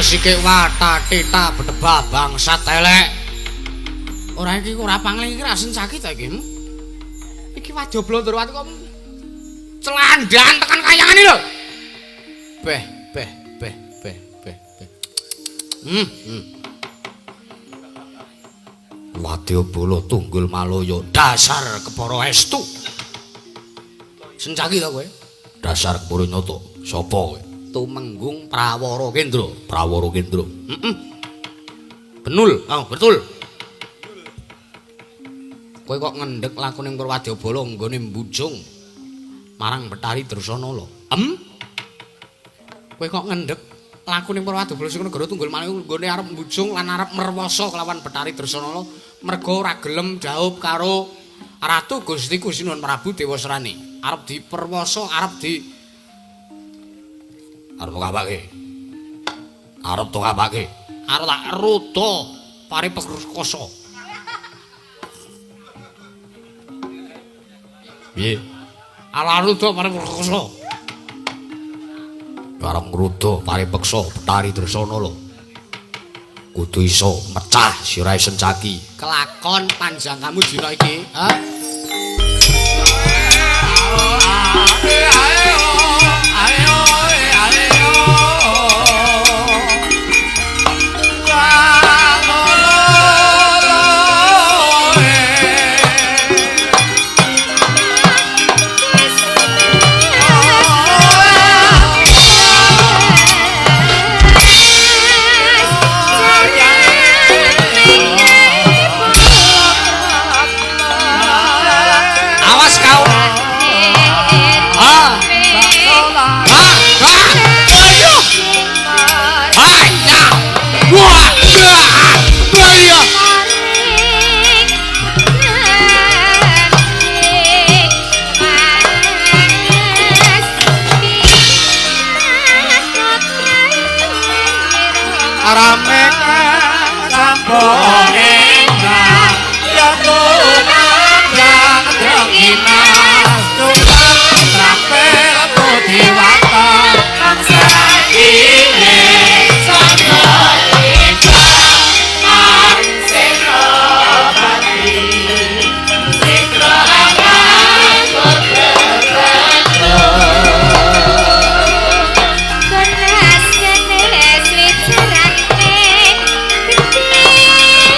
sikik watatita bedebah bangsat elek. Ora iki ora pangling iki ra Sencaki ta iki? Iki wadya Blondorowati kok celandan tekan kayangan iki lho. Beh, beh, beh, beh, beh, beh. Wadya Bala Tunggul Malaya dasar kepara estu. Sencaki ta kowe? Dasar kepara nyata. Sapa kowe? Tumenggung Prawara Kendra. Prawara Kendra. Heeh. Benul, oh, betul. Kowe kok ngendhek lakune Purwadyabala nggone mbujung marang Betari Dresanala. Em? Kowe kok ngendhek lakune Purwadyabala sing negara Tunggul Malaya nggone arep mbujung lan arep merwasa kelawan Betari Dresanala merga ora gelem dhaup karo Ratu Gusti Sinuhun Prabu Dewasrani. Arep diperwasa, arep di arep ngapake? Arep to ngapake? Arep tak ruda paripekosa. Piye? Ala ruda paripeksa. Arep ngruda paripeksa Betari Dresanala. Kudu iso mecah sirahe Sencaki. Kelakon panjang kamu dina iki, ha? Awas kau. Ah. Ah. Ah. Ayo. Ayo. Wah. Ayo. Rame sampun enggak ya tumandang drenginas tulang trapel budiwata bangsa ini Kenes kenes wicarane gede.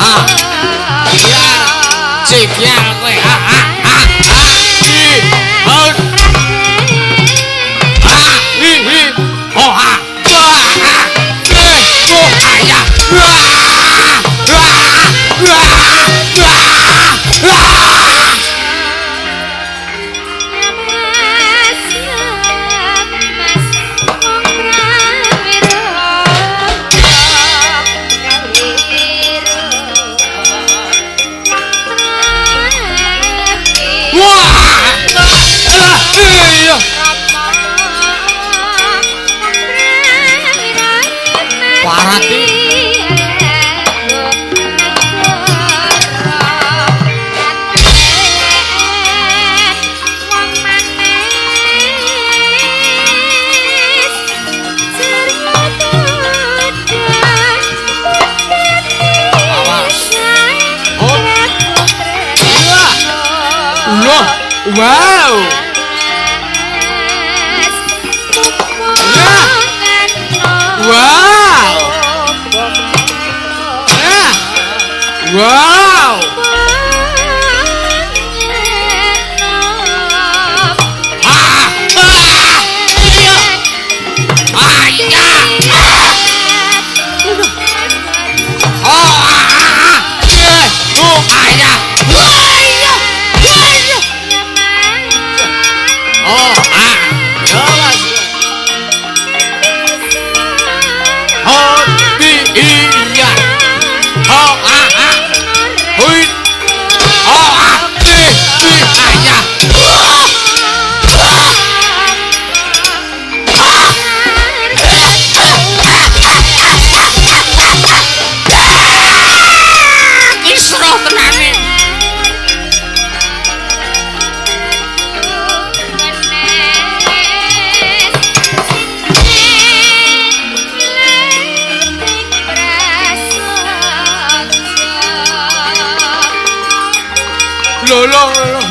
Ah. Iya. Cikyal kowe. Ah ah ah. Ah. Oh. Ah. Hi hi. Oh ah. Wah. Ah. Eh. Oh ayah. Wah. Wah. Wah. Wah. Wah. Wah. Iya. Parati. Awas. Oh. Iya. Loh. Wow. Wow. Ah. Wow. Ah. Ah. Iya. Ah, iya. Ah. Oh, ah, ah, ah. Eh, oh, ah, iya. Wah, iya. Wah, iya. Oh, ah. Ya, Mas. Oh, iya. Oh, ah, ah. Hui. Oh, ah, i, i, ah, ya. Wah. Wah. Ah. Kisruh tenane. Lho lho lho.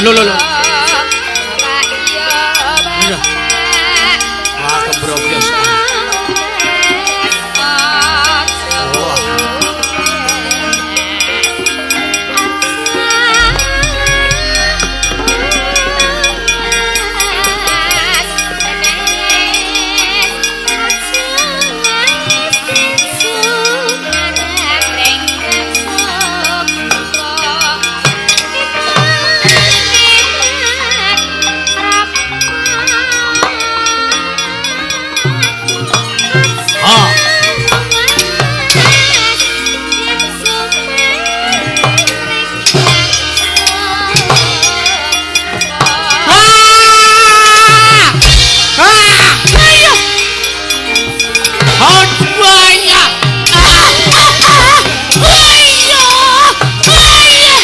Lho lho lho. Wah, kembrobyos. Wah. Ah. Ah! Ah! Ayo. Oh, banyak. Ah! Ah! Ayo. Ayo.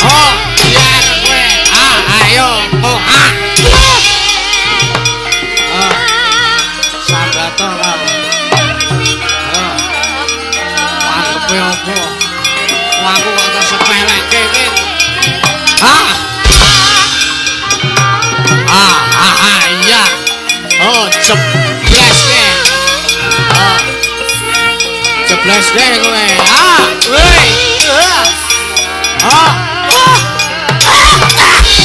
Oh, iya kowe. Ah, ayo. Oh, ah. Ah. Sambato kae. Ah. Anggepe apa? Wah, aku kok tak sepelekke iki. Ah. Ah, ah, ah, iya. Oh, jebres ke. Ah. Jebres ke kowe. Ah, woi. Ah. Ah. Ah.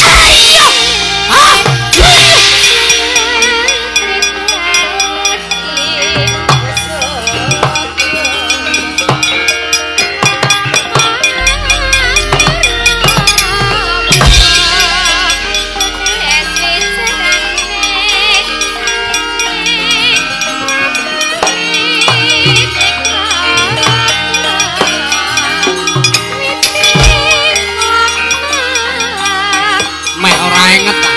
Ah, iya. Ah. Iya. Meh ora inget ta.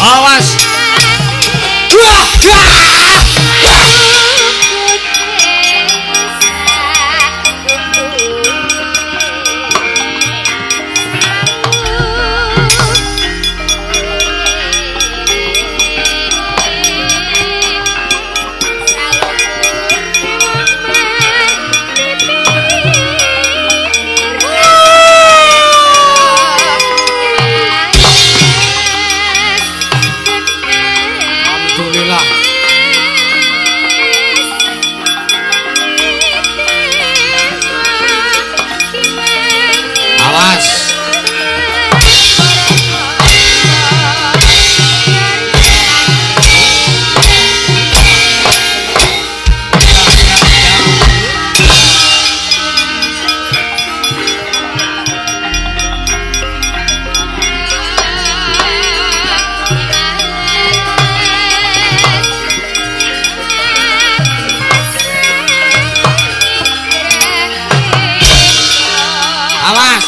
Awas. Wah, wah. Wah. Awas. Awas.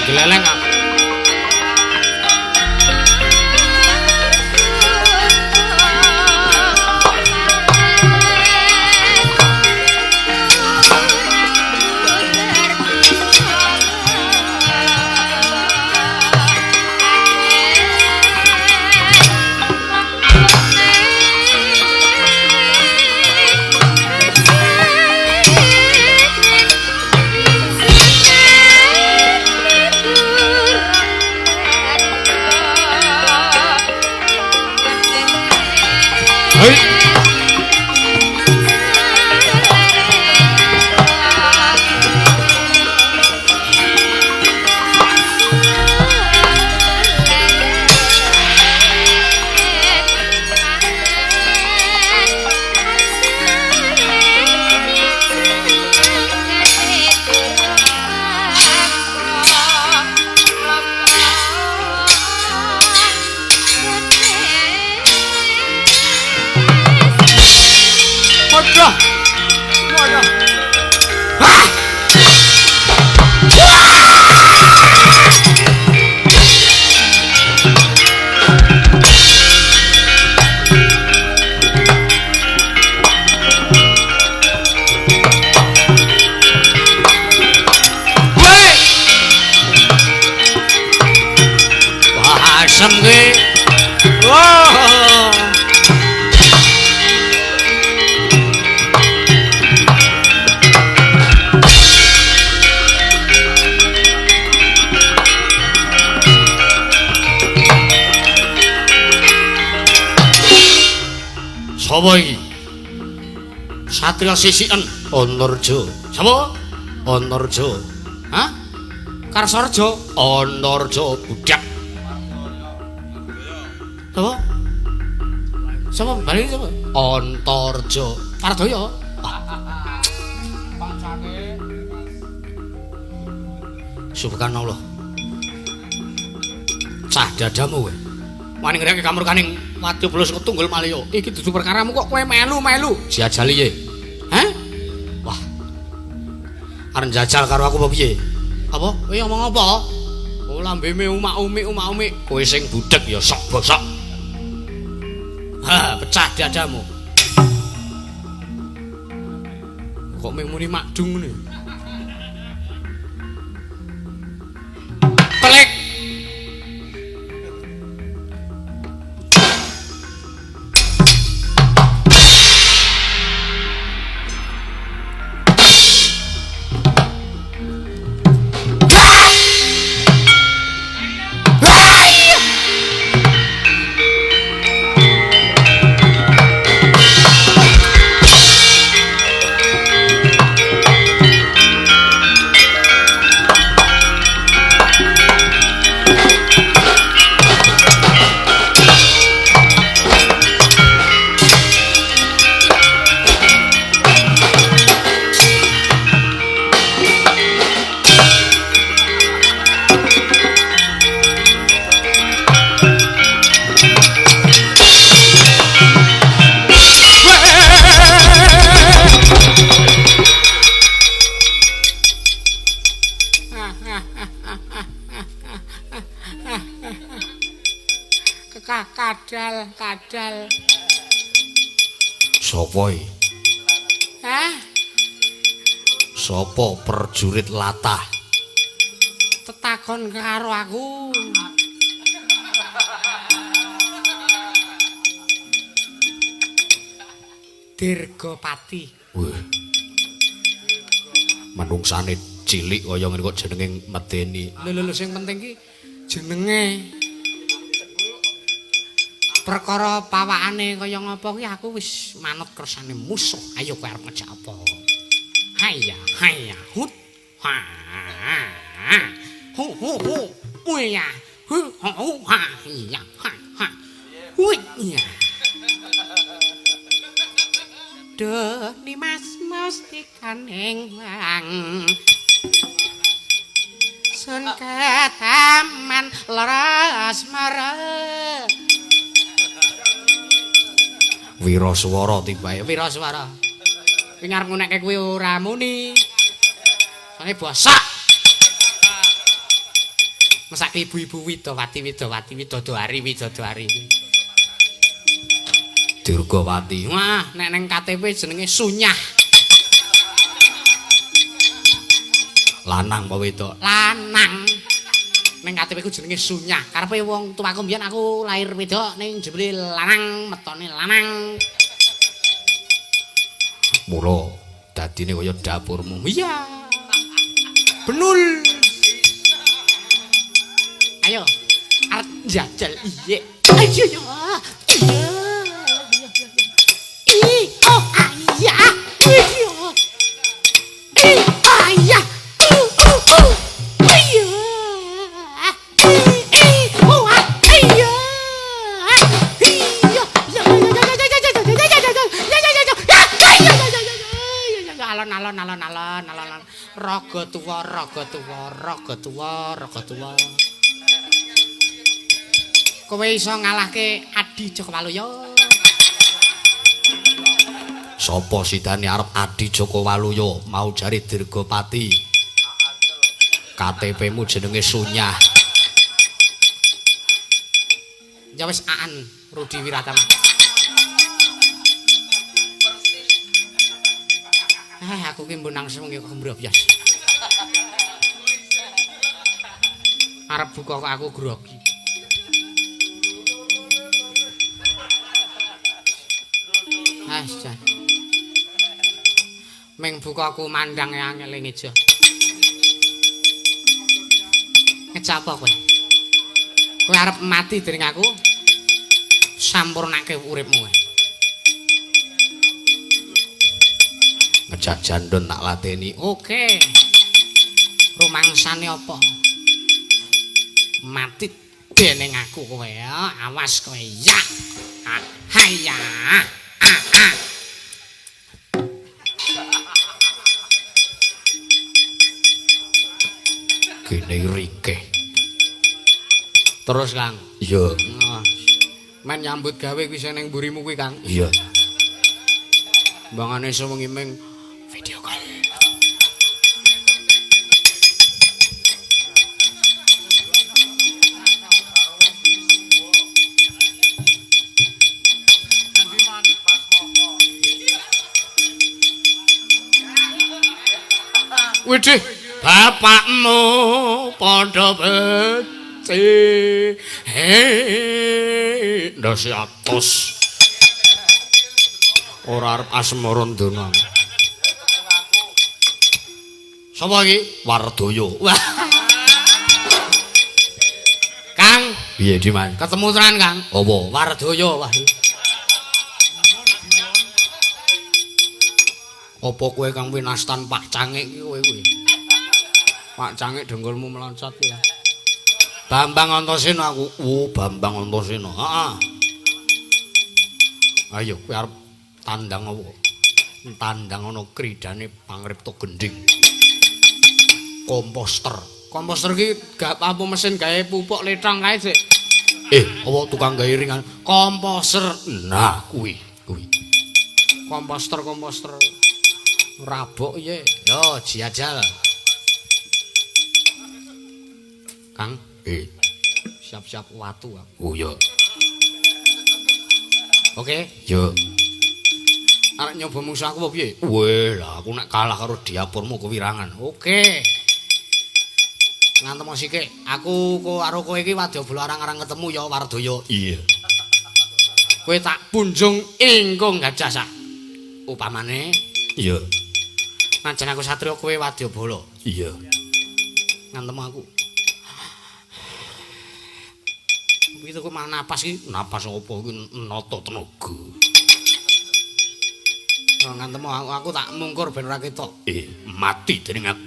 Geleleng aku. Hei. Waduh. Waduh. Hah! Woi. Wah, asem kowe. Wah. Sapa iki? Satria sisiken Antarja. Sapa? Antarja. Hah? Karsarja. Antarja budak. Sapa? Sapa bali sapa? Antarja. Pardaya. Subhanallah. Cah dadamu kowe. Wani ngreke kamurkaning Wadyabala saka Tunggul Malaya. Iki dudu perkaramu kok kowe melu-melu. Jajali ye. Hah? Wah. Arep njajal karo aku apa piye? Apa? Kowe ngomong apa? Oh lambeme umak-umik umak-umik. Kowe sing budhek ya sok bosok. Ha, pecah dadamu. Kok mung muni makdung ngene. Pelik. Kadal, kadal. Sopo iki? Hah? Sopo perjurit latah? Tetakon karo aku. Dirgapati. Wih. Manungsane cilik kaya ngene kok jenenge medeni. Lho lho lho sing penting ki jenenge. Perkara pawakane kaya ngapa ki aku wis manut kersane musuh. Ayo kowe arep ngejak apa? Haya haya hut. Ha. Hu hu hu. Uya. Hu hu ha ya ha ha. Hui ya. Duh Nimas mustikaning wang. Sun ketaman leras mara. Wiraswara tibae. Wiraswara. Kuwi arep ngunekke kuwi ora muni. Sane bosok. Mesake ibu-ibu widowati widowati widodoari widodoari. Durgawati. Wah, nek neng KTP jenenge Sunyah. Lanang apa wedok? Lanang. Neng KTP ku jenenge Sunyah. Karepe wong tuaku mbiyen aku lahir wedok ning jebule lanang, metone lanang. Mula dadine kaya dapurmu. Iya. Benul. Ayo, arep njajal iye. Ayo ya. Iya. I oh ayah. Iya. I ayah. U u u. Iya. I i oh ayah. Iya. Ya ya ya ya ya ya ya ya ya ya ya ya. Alon alon alon alon alon. Raga tuwa raga tuwa raga tuwa raga tuwa. Kowe iso ngalahke Adi Joko Waluyo. Sapa sidane arep Adi Joko Waluyo mau jare Dirgapati. KTP-mu jenenge Sunyah. Ya wis aan Rudi Wiratama. Aku ki mbok nang sewengi kok mbrobos. Arep buka kok aku grogi. Jan. Ming buka aku mandang angel ngejo. Ngejak apa kowe? Kowe arep mati dening aku? Sampurnake uripmu kowe. Ngejak jandon tak lateni. Oke. Rumangsane apa? Mati dening aku kowe ya. Awas kowe ya. Haya. Gene ringkeh. Terus Kang. Iya. Men nyambut gawe kuwi sing ning mburimu kuwi Kang. Iya. Mbangane sewengi ming video call. Widih, bapakmu padha beci. He, ndase atos. Ora arep asmara ndonga. Sapa iki? Wardaya. Wah. Kang, piye Diman? Ketemu tenan, Kang. Apa? Wardaya, wah. Apa kowe kang winastan Pak Cangik iki kowe kuwi? Pak Cangik dengkulmu meloncat kuwi. Bambang Antasena aku. Oh, Bambang Antasena. Heeh. Ayo kowe arep tandang apa? Tandang ana kridane pangripta gendhing. Komposter. Komposter iki gak apa mesin gawe pupuk letong kae, Dik. Apa tukang gawe ringan? Komposter. Nah, kuwi, kuwi. Komposter, komposter. Rabok piye? Yo, jajal. Kang, siap-siap watu aku. Oh iya. Oke, yo. Arep nyoba musuh aku apa piye? Weh, lah aku nek kalah karo diapurmu kewirangan. Oke. Ngantem sithik. Aku karo kowe iki wadyabala arang-arang ketemu ya Wardaya. Iya. Kowe tak punjung ingkung gajah sak. Upamane? Iya. Najan aku satriya kowe wadyabala. Iya. Ngantem aku. Piye kok malah napas iki? Napas apa iki nata tenaga. Ngantem aku tak mungkur ben ora ketok. Mati dening aku.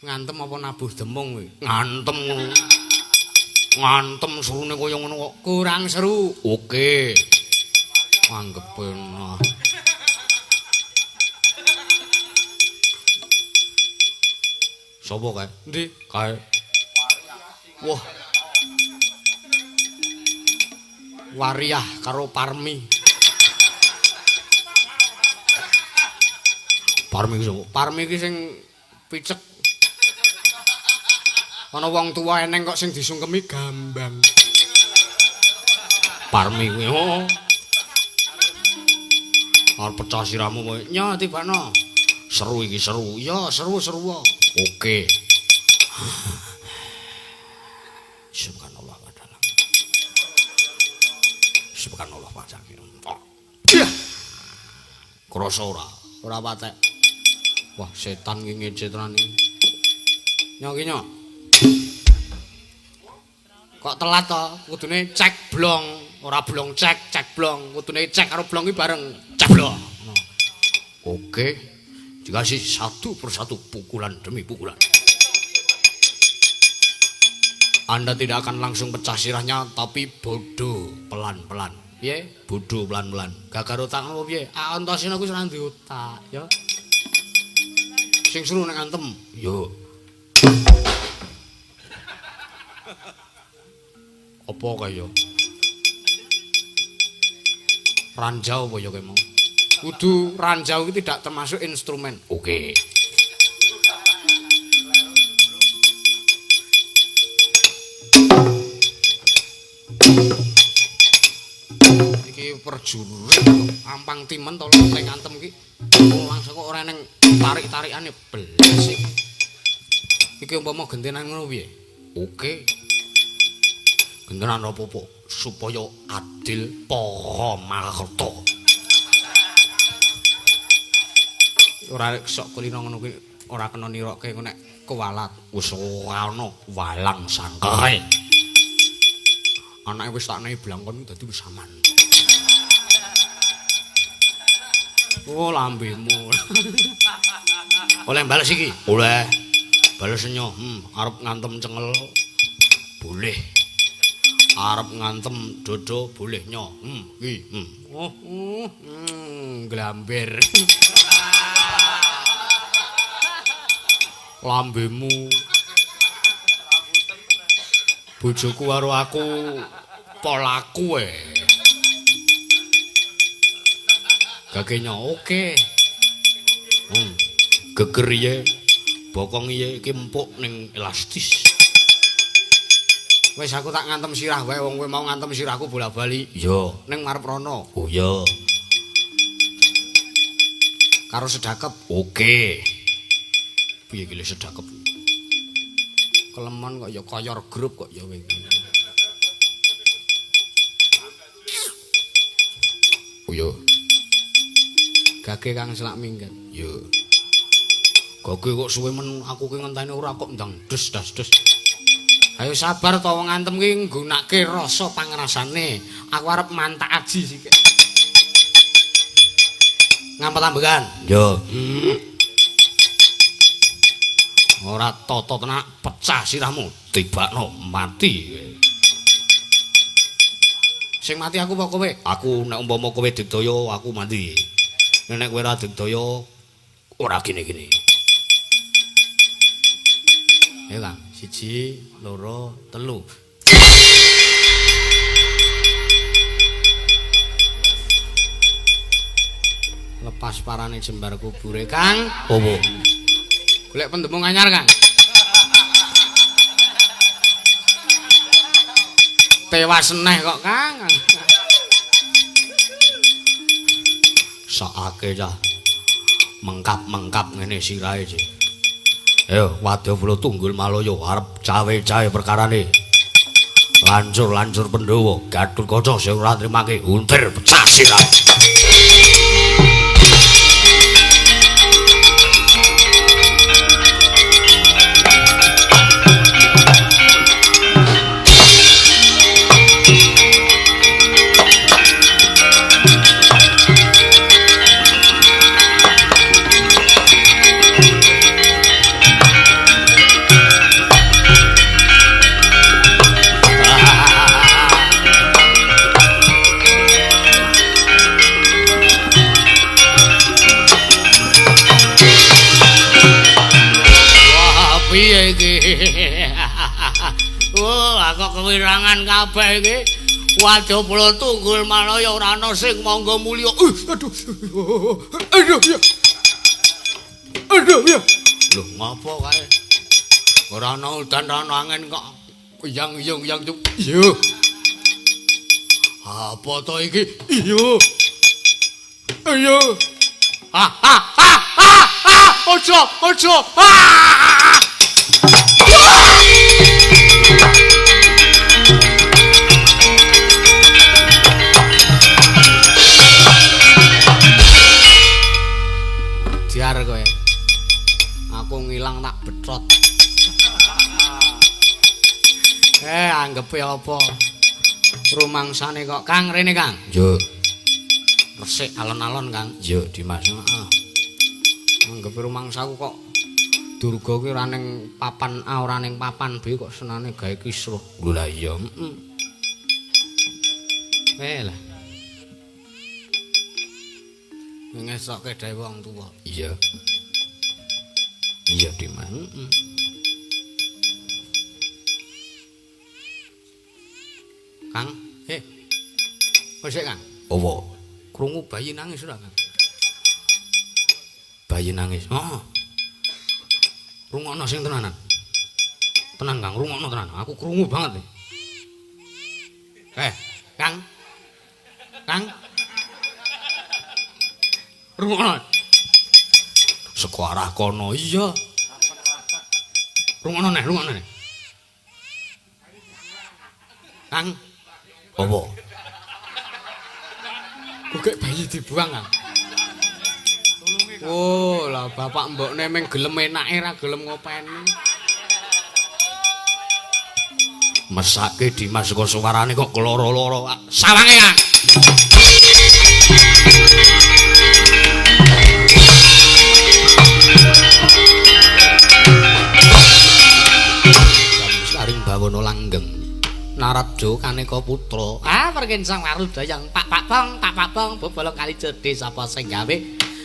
Ngantem apa nabuh demung kowe? Ngantem. Ngantem serune kaya ngono kok. Kurang seru. Oke. Anggep enak. Sopo kae? Endi? Kae. Wah. Wariah karo Parmi. Parmi ki sapa? Parmi ki sing picek. Ana wong tuwa eneng kok sing disungkemi gambang. Parmi kuwi. Oh. Arep pecah sirahmu kowe. Nyo tibakno. Seru iki seru. Ya seru-seru. Oke. Subhanallah wa ta'ala. Subhanallah wa ta'ala. Krasa ora? Ora patek. Wah, setan ki ngece tenan iki. Nyo ki nyo. Kok telat to? Kudune cek blong, ora blong cek, cek blong. Kudune cek karo blong ki bareng cek blong. Oke. Dikasih satu persatu pukulan demi pukulan. Anda tidak akan langsung pecah sirahnya, tapi bodoh pelan-pelan. Piye? Bodoh pelan-pelan. Gagar otak apa piye? Ah, Antasena kuwi ora duwe otak, ya. Sing seru nek ngantem. Yo. Apa kaya? Ranjau apa ya kowe mau? Kudu ranjau iki tidak termasuk instrumen. Oke. Iki perjurit kok ampang timen to lek ngantem iki. Langsung kok ora eneng tarik-tarikane belas iki. Iki umpama gentenan ngono piye? Oke. Gentenan apa-apa supaya adil para marta. Ora sok kulino ngono kuwi ora kena nirokke engko nek kuwalat. Wis ora ana walang sangkare. Anake wis tak nehi blangkon dadi wis aman. Oh lambemu. Oleh bales iki? Oleh. Bales nyo. Arep ngantem cengel boleh. Arep ngantem dodo boleh nyo. Iki. Oh, glamber. Lambemu. Bojoku karo aku polaku e. Gagenya oke. Geger iye, bokong iye iki empuk ning elastis. Wis aku tak ngantem sirah wae wong kowe mau ngantem sirahku bola-bali. Iya. Ning marep rono. Oh iya. Karo sedakep. Oke. Piye iki sedakep? Kelemon kok ya koyor grup kok ya kowe iki. Oh iya. Gage kang selak minggat. Iya. Gage kok suwe men aku ki ngenteni ora kok ndang des das des. Ayo sabar to wong ngantem ki nggunake rasa pangrasane. Aku arep mantak aji sik. Ngampet ambekan. Yo. Ora tata tenak pecah sirahmu, tibakno mati. Sing mati aku apa kowe? Aku nek umpama kowe digdaya aku mati. Nek kowe ora digdaya ora gini-gini. Ayo Kang, 1 2 3. Lepas parane jembar kubure Kang. Opo? Golek pendemung anyar Kang. Tewas neh kok Kang. Sakake cah. Mengkap-mengkap ngene sirahe sih. Ayo Wadyabala Tunggul Malaya arep cawe-cawe perkarane. Lancur-lancur Pandhawa, Gathotkaca sing ora nrimake untir pecah sirah. Wah, kok kewirangan kabeh iki. Wadyabala Tunggul Malaya ora ana sing mangga mulya. Aduh. Aduh ya. Aduh ya. Lho, ngopo kae? Ora ana udan, ora ana angin kok yang-yang yang. Iya. Apa to iki? Iya. Ayo. Ha ha ha ha ha. Ojo, ojo. Ah! Diar kowe. Aku ngilang tak betrot. Anggepe apa? Rumangsane kok Kang rene Kang. Yo. Resik alon-alon Kang. Yo Dimas. Heeh. Anggepe rumangsaku kok Durga kuwi ora ning papan A ora ning papan B kok senane gawe kisruh. Lho lah iya. Heeh. Lah. Ngesokke dhewe wong tuwa. Iya. Iya Dimas. Heeh. Kang, Kok sik Kang? Apa? Krungu bayi nangis ora Kang? Bayi nangis. Heeh. Rungokno sing tenanan. Tenan Kang, rungokno tenan. Aku krungu banget. Kang. Kang. Rungokno. Saka arah kono. Iya. Rungokno neh, rungokno neh. Kang. Apa? Kok bayi dibuang Kang? Oh, lah bapak mbokne meng gelem enake ra gelem ngopeni. Mesake Dimas kok suarane kok keloro-loro. Sawange Kang. Saring bawana langgeng. Naradha kaneka putra. Ah, perkensang warudayang Pak Pak Bong, Pak Pak Bong bobolo kali cedhe sapa sing gawe.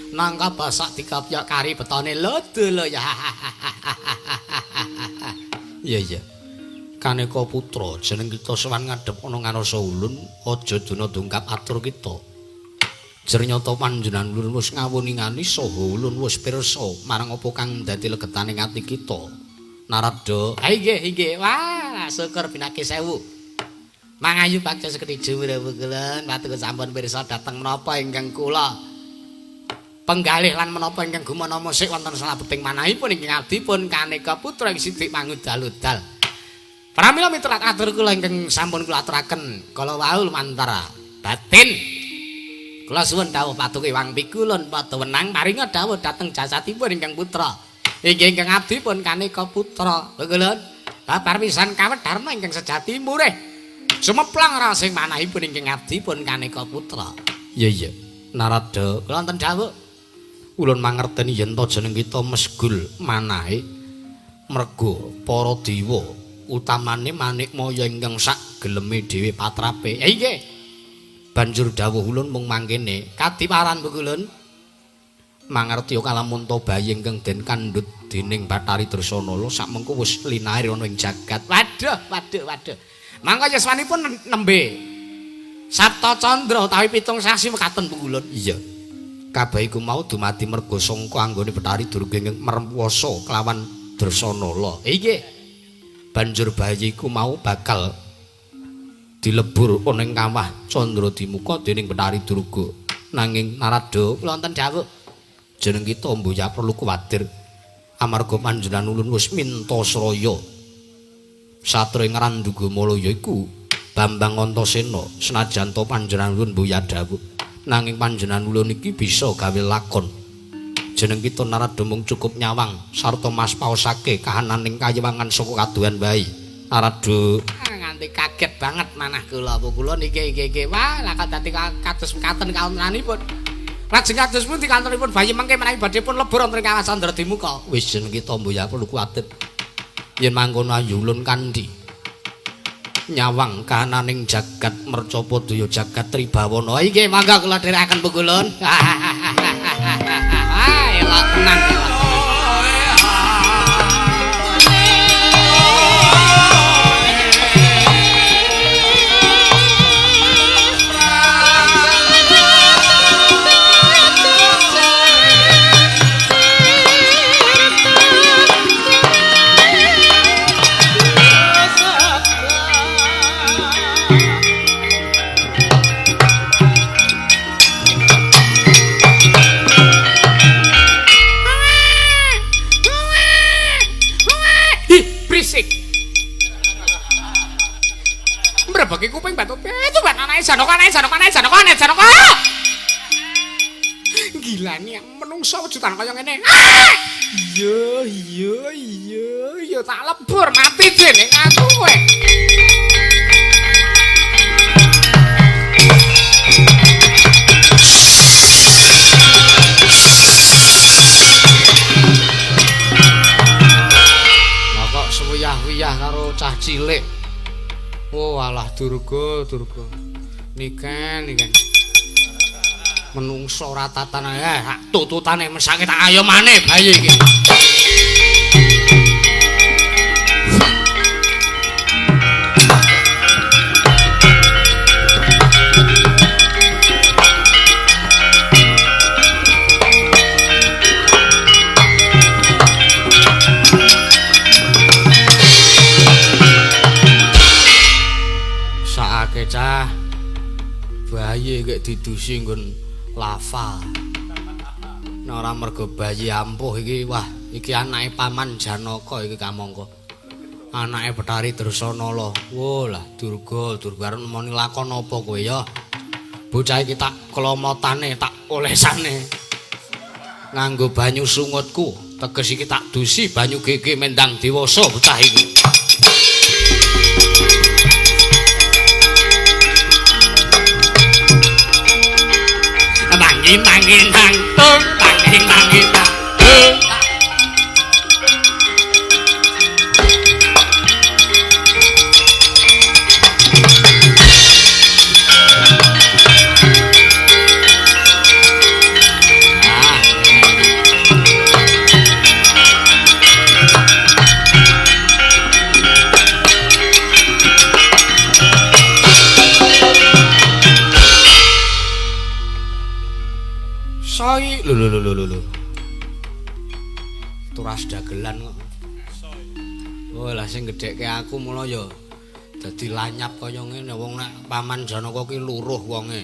Nangka basak dikopyok kari betone lho ya. Iya iya. Kaneka putra jeneng kita sowan ngadhep ana ngarsa ulun aja dina dongkap atur kita. Jernyata panjenengan ulun wis ngawuningani saha ulun wis pirsa marang apa kang dadi legetaning ati kita. Naradha. Ha inggih inggih. Wah, syukur pinake sewu. Mangayu bakca seketi juwira wukulen patuko sampun pirsa dhateng menapa ingkang kula penggalih lan menapa ingkang gumana musik wonten salebeting manahipun ingkang abdipun kaneka putra ing Sidik Mangudal-udal. Pramila miturat atur kula ingkang sampun kula aturaken kala wau lumantar batin. Kula suwun dawuh patuko Iwang Pikulun padha wenang paringa dawuh dhateng jasatipun ingkang putra. Inggih ingkang abdipun kaneka putra. Kula babar pisan kawedharma ingkang sejati murih. Sumeplang rasing manahipun ingkang abdipun kaneka putra. Iya iya. Naradha kula wonten dawuh. Ulun mangerteni yen ta jeneng kita mesgul manahe merga para dewa utamane manikmaya ingkang sak geleme dhewe patrape. Inggih. Banjur dawuh ulun mung mangkene kadiparan Bukulun mangerti kalamun ta bayi ingkang den kandhut dening Bathari Dresanala sakmengko wis linair ana ing jagat. Waduh, waduh, waduh. Mangka yuswanipun nembe Sabta Candra utawi 7 sasi mekaten Bukulun. Iya. Kabeh iku mau dumadi merga sangka anggone Bathari Durga ingkang merempuasa kelawan Dresanala. Inggih. Banjur bayi iku mau bakal dilebur ana ing kawah Candra Dimuka dening Bathari Durga. Nanging Naradha kula wonten dawuh jeneng kita mbuya perlu kuwatir. Amarga panjenengan ulun wis minta sraya. Satria ing Randugamala yaiku Bambang Antasena, senajan to panjenengan ulun mbuya dawuh, nanging panjenengan ulun iki bisa gawe lakon. Jeneng kita Narada mung cukup nyawang sarta mas paosake kahananing kayiwangan saka kadohan wae. Narada nganti kaget banget manah kula. Apa kula niki iki wah lah kok dadi kados mekaten kawontenanipun. Lajeng kados pundi kantoripun bayi mengke menawi badhe pun lebur wonten ing kawah Candradimuka. Wis jeneng kita mbuya perlu kuwatir. Yen mangkono ayu ulun kanthi nyawang kahananing jagat mercapa daya jagat tribawana. Inggih mangga kula dherekaken pungkulun. Ah elok tenan elok. Bagi kuping batu itu ban anake Janaka anake Janaka anake Janaka anake Janaka. Gila nih menungso wujudan kaya ngene. Iya iya iya iya tak lebur mati jeneng aku kowe. Lah kok sewiyah-wiyah karo cah cilik. Oh alah Durga, Durga. Niken, niken. Menungso ora tatan ae, tututane mesake tak ayo maneh bayi iki. Cah bayi kek didusi nggon lava. Nek ora mergo bayi ampuh iki, wah iki anake paman Janaka iki kamangka. Anake Bathari Dresanala. Wo lah Durga, Durga arep nemoni lakon apa kowe ya? Bocah iki tak klomotane, tak olesane. Nganggo banyu sungutku, teges iki tak dusi banyu gege mendang dewasa bocah iki. Tangin tang tung tangin tangin tang tung. Lho lho lho lho. Turas dagelan kok. Oh lah sing gedhekke aku mula ya dadi lanyap kaya ngene wong nek paman Janaka ki luruh wonge.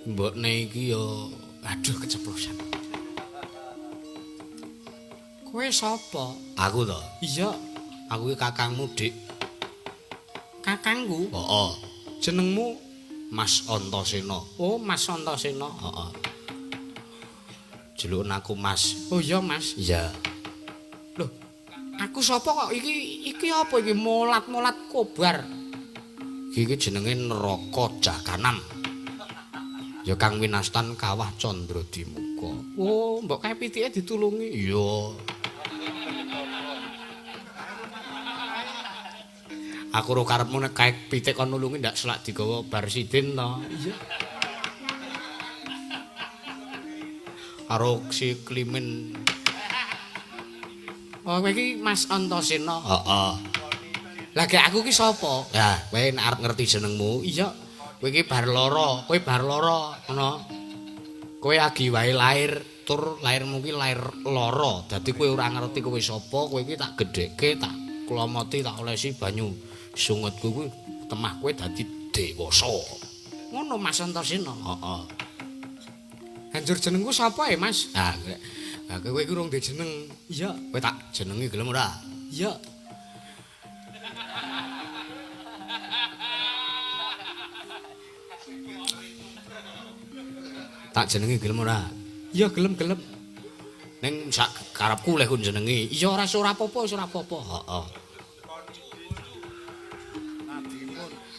Mbokne iki ya aduh keceplosan. Kowe sapa? Aku to. Iya, aku ki kakangmu, Dik. Kakangku? Heeh. Jenengmu Mas Antasena. Oh, Mas Antasena. Heeh. Jeluken aku Mas. Oh iya Mas. Iya. Loh, aku sapa kok iki iki apa iki molat-molat kobar. Iki jenenge neraka Jakanam. Ya kang winastan Kawah Candradimuka. Oh, mbok kae pitike ditulungi. Iya. Aku ro karepmu nek kae pitik kon nulungi ndak selak digawa Barsidin to. Iya. Karo si Klimin. Oh, kowe iki Mas Antasena. Heeh. Lah gek aku ki sapa? Ya, kowe nek arep ngerti jenengmu, iya. Kowe iki bar lara, kowe bar lara ngono. Kowe agi wae lair, tur lairmu ki lair lara. Dadi kowe ora ngerti kowe sapa, kowe iki tak gedhekke, tak klomoti, tak olesi banyu sungutku kuwi temah kowe dadi dewasa. Ngono Mas Antasena. Heeh. Banjur jenengku sapa ya, Mas? Nah, Lah kowe iki urung duwe jeneng. Iya, kowe tak jenengi gelem ora? Iya. Tak jenengi gelem ora? Iya, gelem-gelem. Ning sak karepku leh ku jenengi. Iya ora apa-apa, ora apa-apa. Heeh.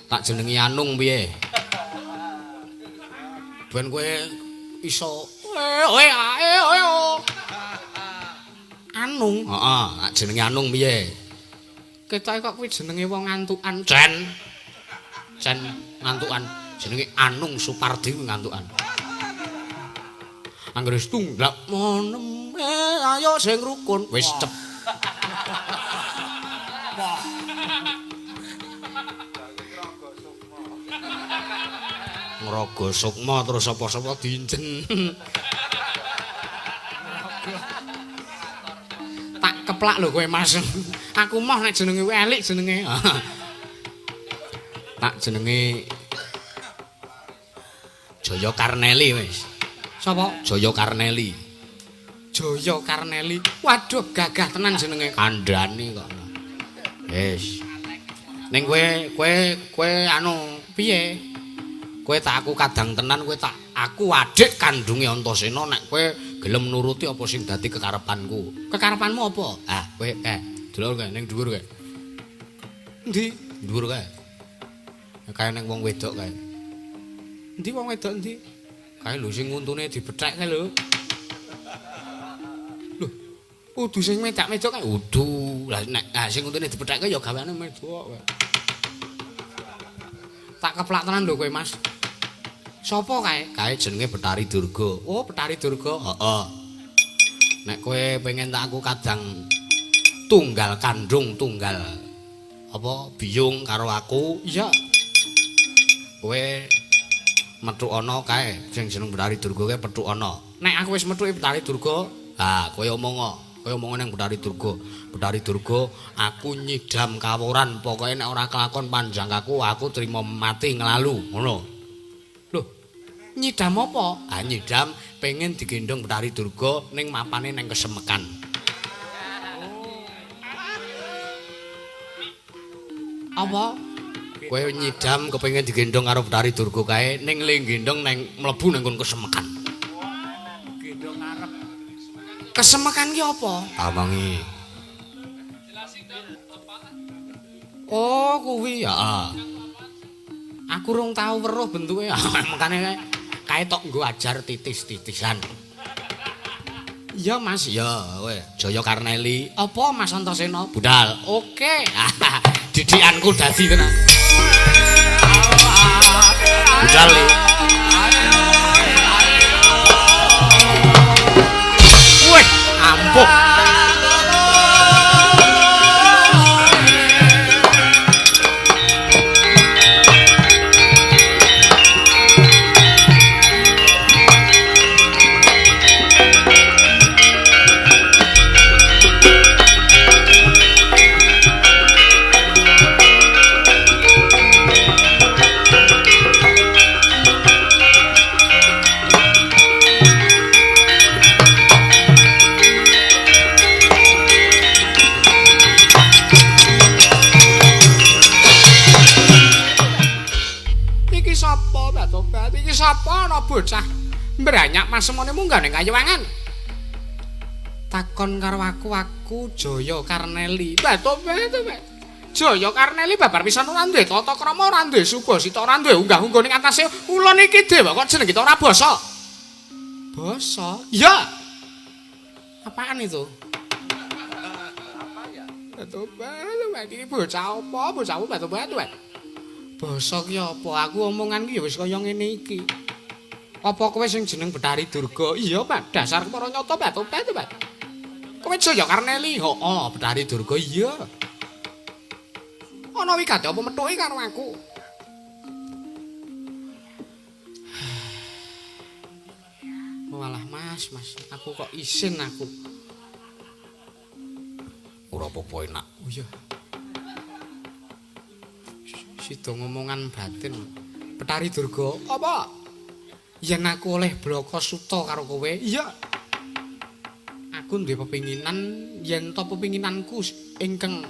Tak jenengi Anung piye? Ben kowe iso Anung. Heeh, tak jenengi Anung piye? Ketoke kok kuwi jenenge wong ngantukan. Cen. Cen ngantukan. Jenenge Anung Supardi ngantukan. Anggere wis tunggak monem ayo sing rukun wis cep. Ngraga sukma terus sapa-sapa diinjen. Tak keplak lho kowe Mas. Aku moh nek jenenge kowe elik jenenge. Tak jenenge Jaya Karneli wis. Sapa? Jaya Karneli. Jaya Karneli. Waduh, gagah tenan jenenge. Kandhane kok. Wis. Ning kowe anu piye? Kowe tak aku kadang tenan, kowe tak aku adik kandunge Antasena nek kowe gelem nuruti apa sing dadi kekarepanku. Kekarepanmu apa? Ah, kowe delok kae ning dhuwur kae. Endi? Dhuwur kae. Kae ning wong wedok kae. Endi wong wedok endi? Kae lho sing untune dibethek kae lho. Lho, udu sing medak-medok kae udu. Lah nek sing untune dibethek kae ya gaweane medok kae. Tak keplak tenan lho kowe Mas. Sopo kae? Kae jenenge Betari Durga. Oh, Betari Durga. Heeh. Nek kowe pengen tak aku kadang tunggal kandung tunggal apa biyung karo aku? Iya. Kowe metu ana kae sing jeneng Betari Durga kae petuk ana. Nek aku wis metuki Betari Durga, ha kowe omong kowe omong ning Betari Durga. Betari Durga, aku nyidam kaworan, pokoke nek ora kelakon panjang aku, aku trimo mati nglalu, ngono. Lho, nyidam apa? Ah nyidam pengen digendhong Betari Durga ning mapane ning kesemekan. Apa? Kowe nyidam kepengin digendhong karo Betari Durga kae ning le gendhong neng mlebu nang nggon kesemekan. Gendhong arep. Kesemekan ki apa? Tamangi. Oh, kuwi ya. Aku rung tau weruh bentuke. Makane kae tok nggo ajar titis-titisan. Iya, Mas. Iya, kowe Jaya Karneli. Apa Mas Antasena? Budal. Oke. Didikanku dadi tenan. Budal. Wih, ampuh. Sapa ana bocah mbranyak masemone munggah ning kayuwangan. Takon karo aku, aku Jaya Karneli. Batobat. Jaya Karneli babar pisan ora duwe tata krama, ora duwe subasita, ora duwe unggah-ungguh ning atase ulun iki dewa kok jeneng kita ora basa. Basa? Iya. Apaan itu? Apa ya? Batobat, iki bocah apa? Bocah apa batobat? Basa ki apa? Aku omongan ki ya wis kaya ngene iki. Apa kowe sing jeneng Betari Durga? Iya, Pak. Dasar para nyata batobat, Pak. Kowe Jaya Karneli? Heeh, Betari Durga iya. Ana wigati apa methuki karo aku? Walah, Mas, Mas, aku kok isin aku. Ora apa-apa enak. Oh iya. Sida ngomongan batin. Betari Durga, apa? Yen aku oleh blaka suta karo kowe, iya. Aku duwe pepinginan yen to pepinginanku ingkang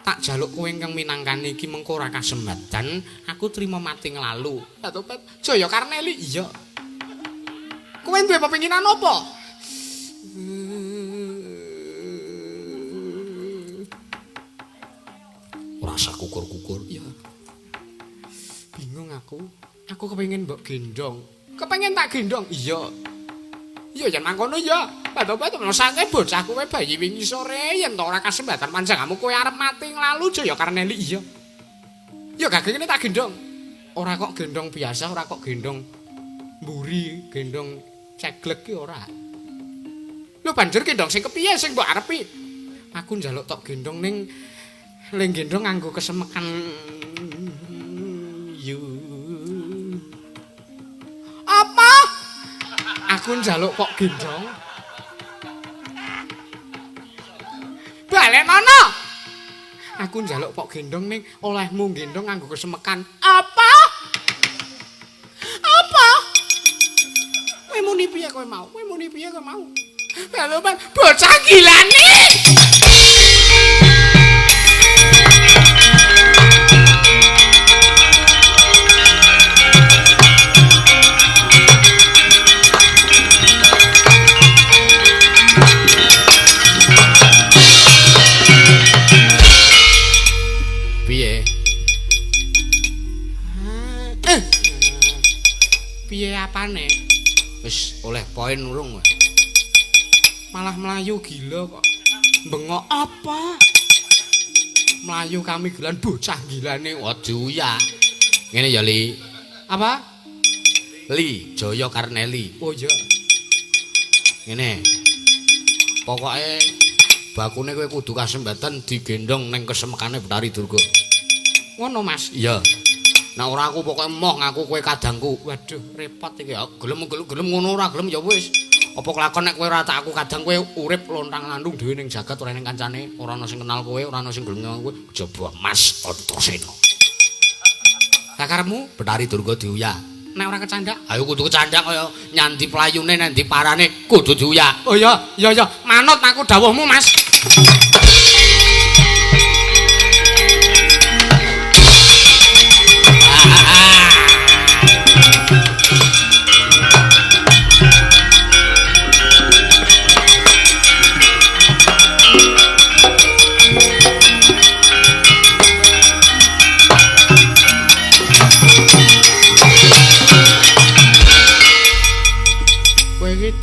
tak jaluk kowe ingkang minangkani iki mengko ora kasembatan, aku trima mati nglalu. Tobat Jaya Karneli. Iya. Kowe duwe pepinginan apa? Ora usah kukur-kukur. Iya. Bingung aku. Aku kepengin mbok gendong. Kepengin tak gendong? Iya. Iya yen mangkono ya. Bato-bato mesake bocah kowe bayi wingi sore yen to ora kasembatan panjenenganmu kowe arep mati nglalu Jaya Karneli. Iya. Ya gak ngene tak gendong. Ora kok gendong biasa, ora kok gendong mburi, gendong ceglek ki ora. Lho banjur gendong sing kepiye sing mbok arepi? Aku njaluk tok gendong ning ling gendong nganggo kesemekan yu. Apa? Aku njaluk kok gendong. Balenono. Aku njaluk kok gendong ning olehmu gendong nganggo kesemekan. Apa? Apa? Kowe muni piye kowe mau? Kowe muni piye kowe mau? Baloban bocah gilane. Piye? Piye apane? Wis oleh poin urung kowe. Malah mlayu gila kok. Bengok apa? Mlayu kami gilan bocah gilane. Waduh ya. Ngene ya Li. Apa? Li Jaya Karneli. Oh iya. Ngene. Pokoke bakune kowe kudu kasembatan digendhong ning kesemekane Bathari Durga. Ngono Mas. Iya. Nek ora aku pokoke emoh ngaku kowe kadangku. Waduh, repot iki. Ya gelem gelem ngono ora gelem ya wis. Apa kelakon nek kowe ora tak aku kadang kowe urip lontang-landung dhewe ning jagat ora ning kancane, ora ana sing kenal kowe, ora ana sing gelem nyawang kowe, kejaba Mas Antasena. Lah karepmu Bathari Durga diuyah. Nek ora kecandak? Ayo kudu kecandak kaya nyandi playune nandi parane kudu diuyah. Oh iya, iya iya, manut aku dawuhmu Mas.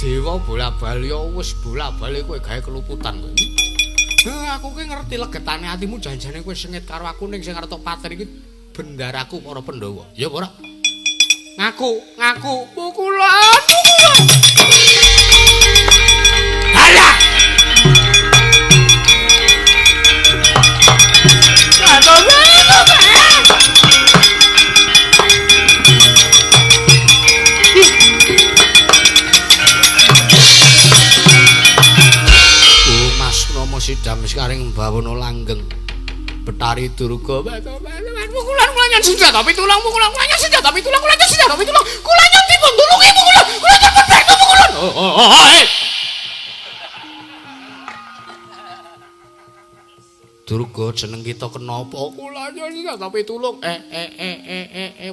Dewa bola-bali ya wis bola-bali kowe gawe keluputan kowe. Aku ki ngerti legetane atimu janjane kowe sengit karo aku ning sing arep paten iki bendaraku para Pandhawa. Ya apa ora? Ngaku, ngaku pukulan, pukulan. Halah. Sidam sekaring bawana langgeng Bathari Durga pukulan kula senjata pitulung pukulan kula senjata pitulung kula senjata pitulung kula dipun tulungi pukulan kula dipun bantu pukulan. Oh, Durga jeneng kita kenapa kula senjata pitulung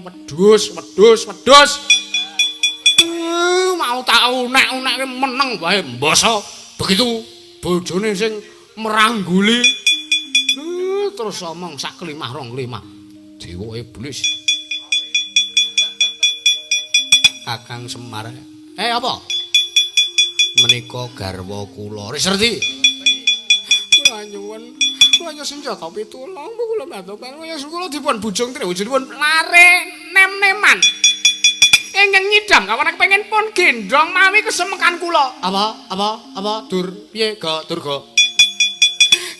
wedhus wedhus wedhus mau tak unek-unekke meneng wae mbasa begitu bojone sing merangguli terus omong sak klimah rong klimah dewa iblis Kakang Semar apa menika garwa kula Riserti kula nyuwun kula senjata pitulung kula bantu kula dipun bujung triwujudipun lare nem-neman ingkang nyidam kawan kepengin pun gendhong mawi kesemekan kula. Apa? Apa? Apa? Dur piye ga Durga?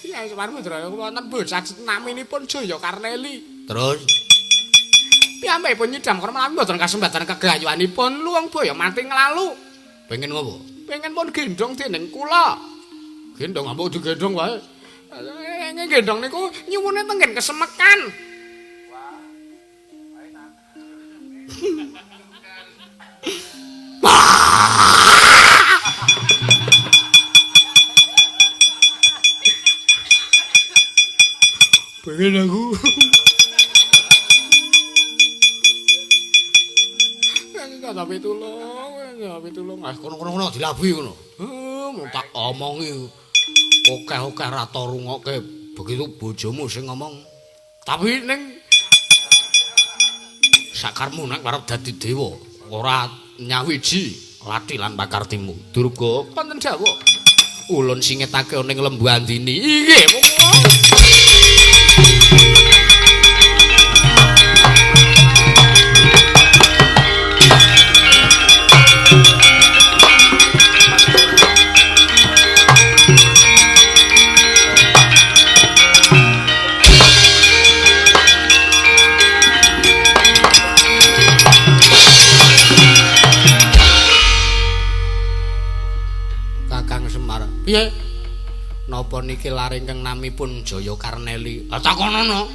Ya Semar Mudra wonten bocah naminipun Jaya Karneli. Terus piyambakipun nyidam karena menawi mboten kasembatan kegayuanipun luwung baya mati nglalu. Pengen ngopo? Pengen pun gendhong dening kula. Gendhong ambok digendhong wae. Ing gendhong niku nyuwune tenggen kesemekan. Wah, enak. Pengen aku. Tapi tulung, tapi tulung. Ah kono-kono dilabuhi ngono. Heh, tak omongi. Okeh-okeh ra tau rungokke begitu bojomu sing ngomong. Tapi ning sakarmu nek arep dadi dewa, ora nyawiji lathi lan pakartimu. Durga wonten dawuh. Ulun singetake ning Lembu Andini. Inggih, monggo. Piye? Napa niki lare ingkang namipun Jaya Karneli? Lah takonono.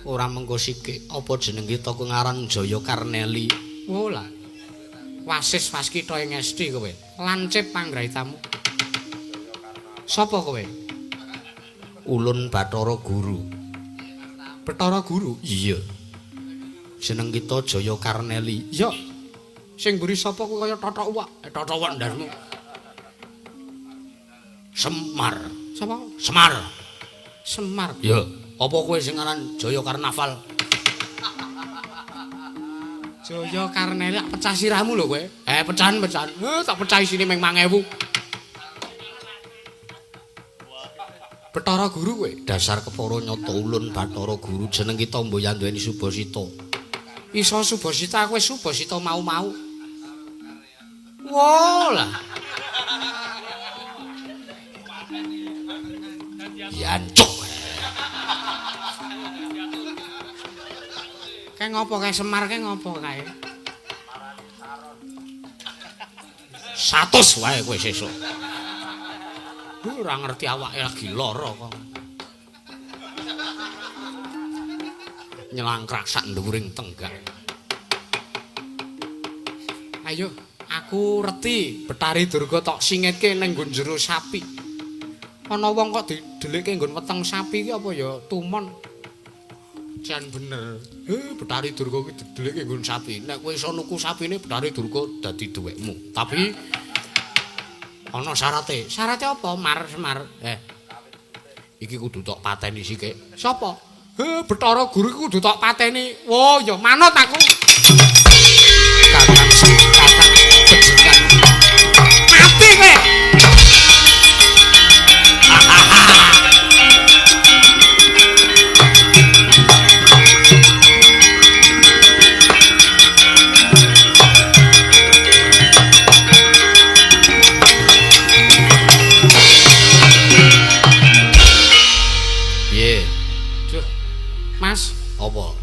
Ora mengko sikik, apa jeneng kita ku ngaran Jaya Karneli? Oh lah. Wasis waskita ing esti kowe. Lancip panggraitamu. Sapa kowe? Ulun Bathara Guru. Bathara Guru? Iya. Jeneng kita Jaya Karneli. Iya. Sing mburi sapa kuwi kaya totok uwak. Totok uwak ndarmu. Semar. Sapa? Semar. Semar. Ya, apa kowe sing aran Jaya Karnaval? Jaya Karneli pecah sirahmu lho kowe. Pecahan-pecahan. Tak pecah isine ming 1000. Bathara Guru kowe. Dasar kepara nyata ulun Bathara Guru jeneng kita mboyan duweni Subasita. Iso Subasita kowe Subasita mau-mau. Wah lah. Jancuk. Kae ngopo kae Semar kae ngopo kae? 100 wae kowe sesuk. Ora ngerti awake lagi lara kok. Nyelangkrak sak dhuwuring tenggak. Ayo, aku reti Bathari Durga tok singetke ning nggon jero sapi. Ana wong kok didelikke nggon weteng sapi iki apa ya tumon. Jan bener. Bathari Durga iki didelikke nggon sapi. Nek kowe iso nuku sapine Bathari Durga dadi duwekmu. Tapi ana syarate. Syarate apa? Mar Semar. Iki kudu tok pateni sithik. Sapa? Bathara Guru iki kudu tok pateni. Oh ya manut aku. Kakang kakang bejingan. Mati kowe. Piye? Duh. Mas, apa?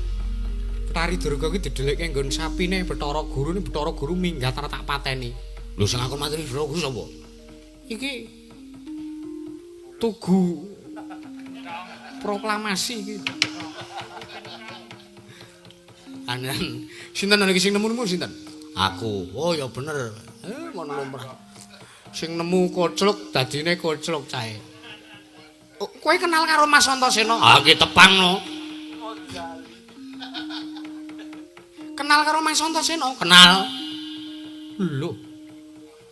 Bathari Durga iki didelikke nggon sapine Bathara Guru, ni Bathara Guru minggat ora tak pateni. Lho sing aku mateni Bathara Guru sapa? Iki tugu proklamasi iki. Anan, sinten iki sing nemu sinten? Aku. Oh ya bener. Ngono lumrah. Sing nemu kocluk dadine kocluk cahe. Oh, kowe kenal karo Mas Antasena? Ah, iki tepang no. Kenal karo Mas Antasena? Kenal. Lho.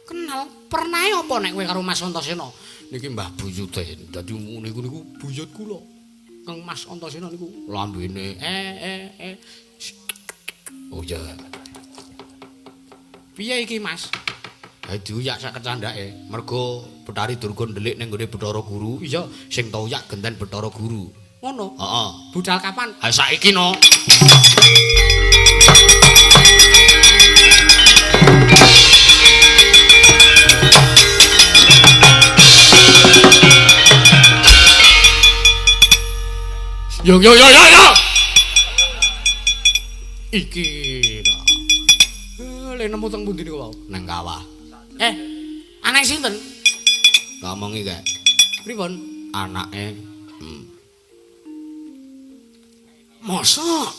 Kenal? Pernahe apa nek kowe karo Mas Antasena? Niki Mbah Buyute. Dadi niku niku buyut kula. Kang Mas Antasena niku lambene Oh iya. Piye iki, Mas? Ha diuyak sak kecandhake. Mergo Bathari Durga ndelik ning nggone Bathara Guru. Iya, sing tau uyak genten Bathara Guru. Ngono. Heeh. Budal kapan? Ha saiki no. Yo yo yo yo yo. Iki ta. Le nemu teng pundi niku wau? Nang kawah. Anak sinten? Ngomongi kae. Pripun? Anake. Mosok?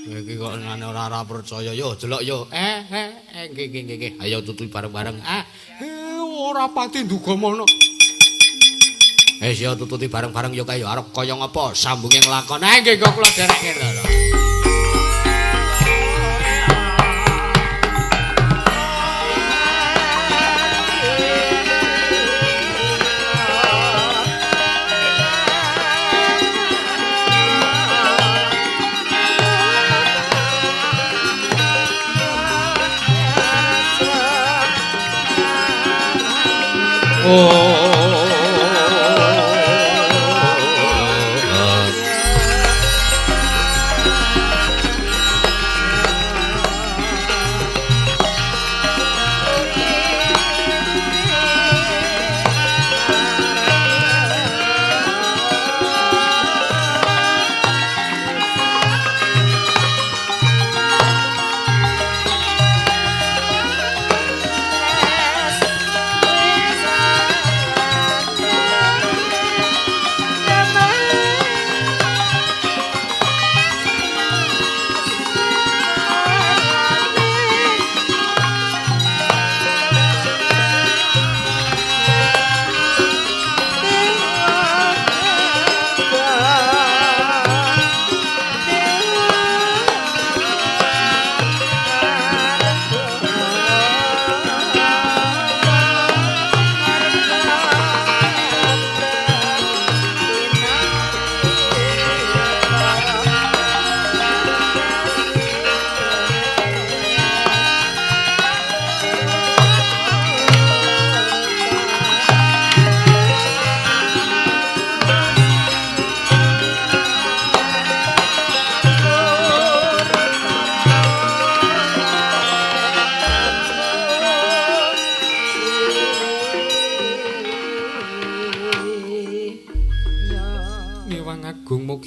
Iki kok ngene ora percaya yo, delok yo. Nggih nggih nggih. Ayo tutupi bareng-bareng. Ora pati nduga mono. Wis ya tututi bareng-bareng ya kaya arep kaya ngapa sambunge nglakon. Nggih kok kula derekke lho.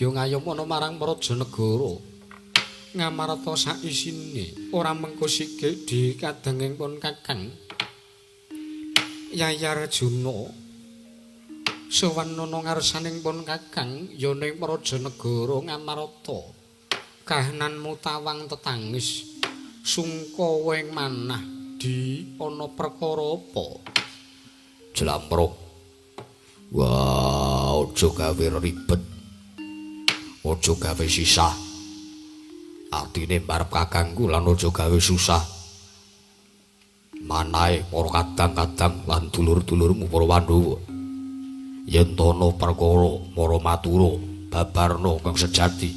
Ngayomana marang praja negara Ngamarta saisine ora mengko sikik di kadanging pun Kakang Yayar Arjuna sowan ana ngarsaning pun Kakang ya ning praja negara Ngamarta kahananmu tawang tetangis sungkawa ing manah di ana perkara apa Jlampruk. Wah, aja gawe ribet. Aja gawe sisah. Artine marep kakangku lan aja gawe susah. Manahe para kadang-kadang lan dulur-dulurmu para Pandhawa. Yen to ana perkara para matura babarna kang sejati.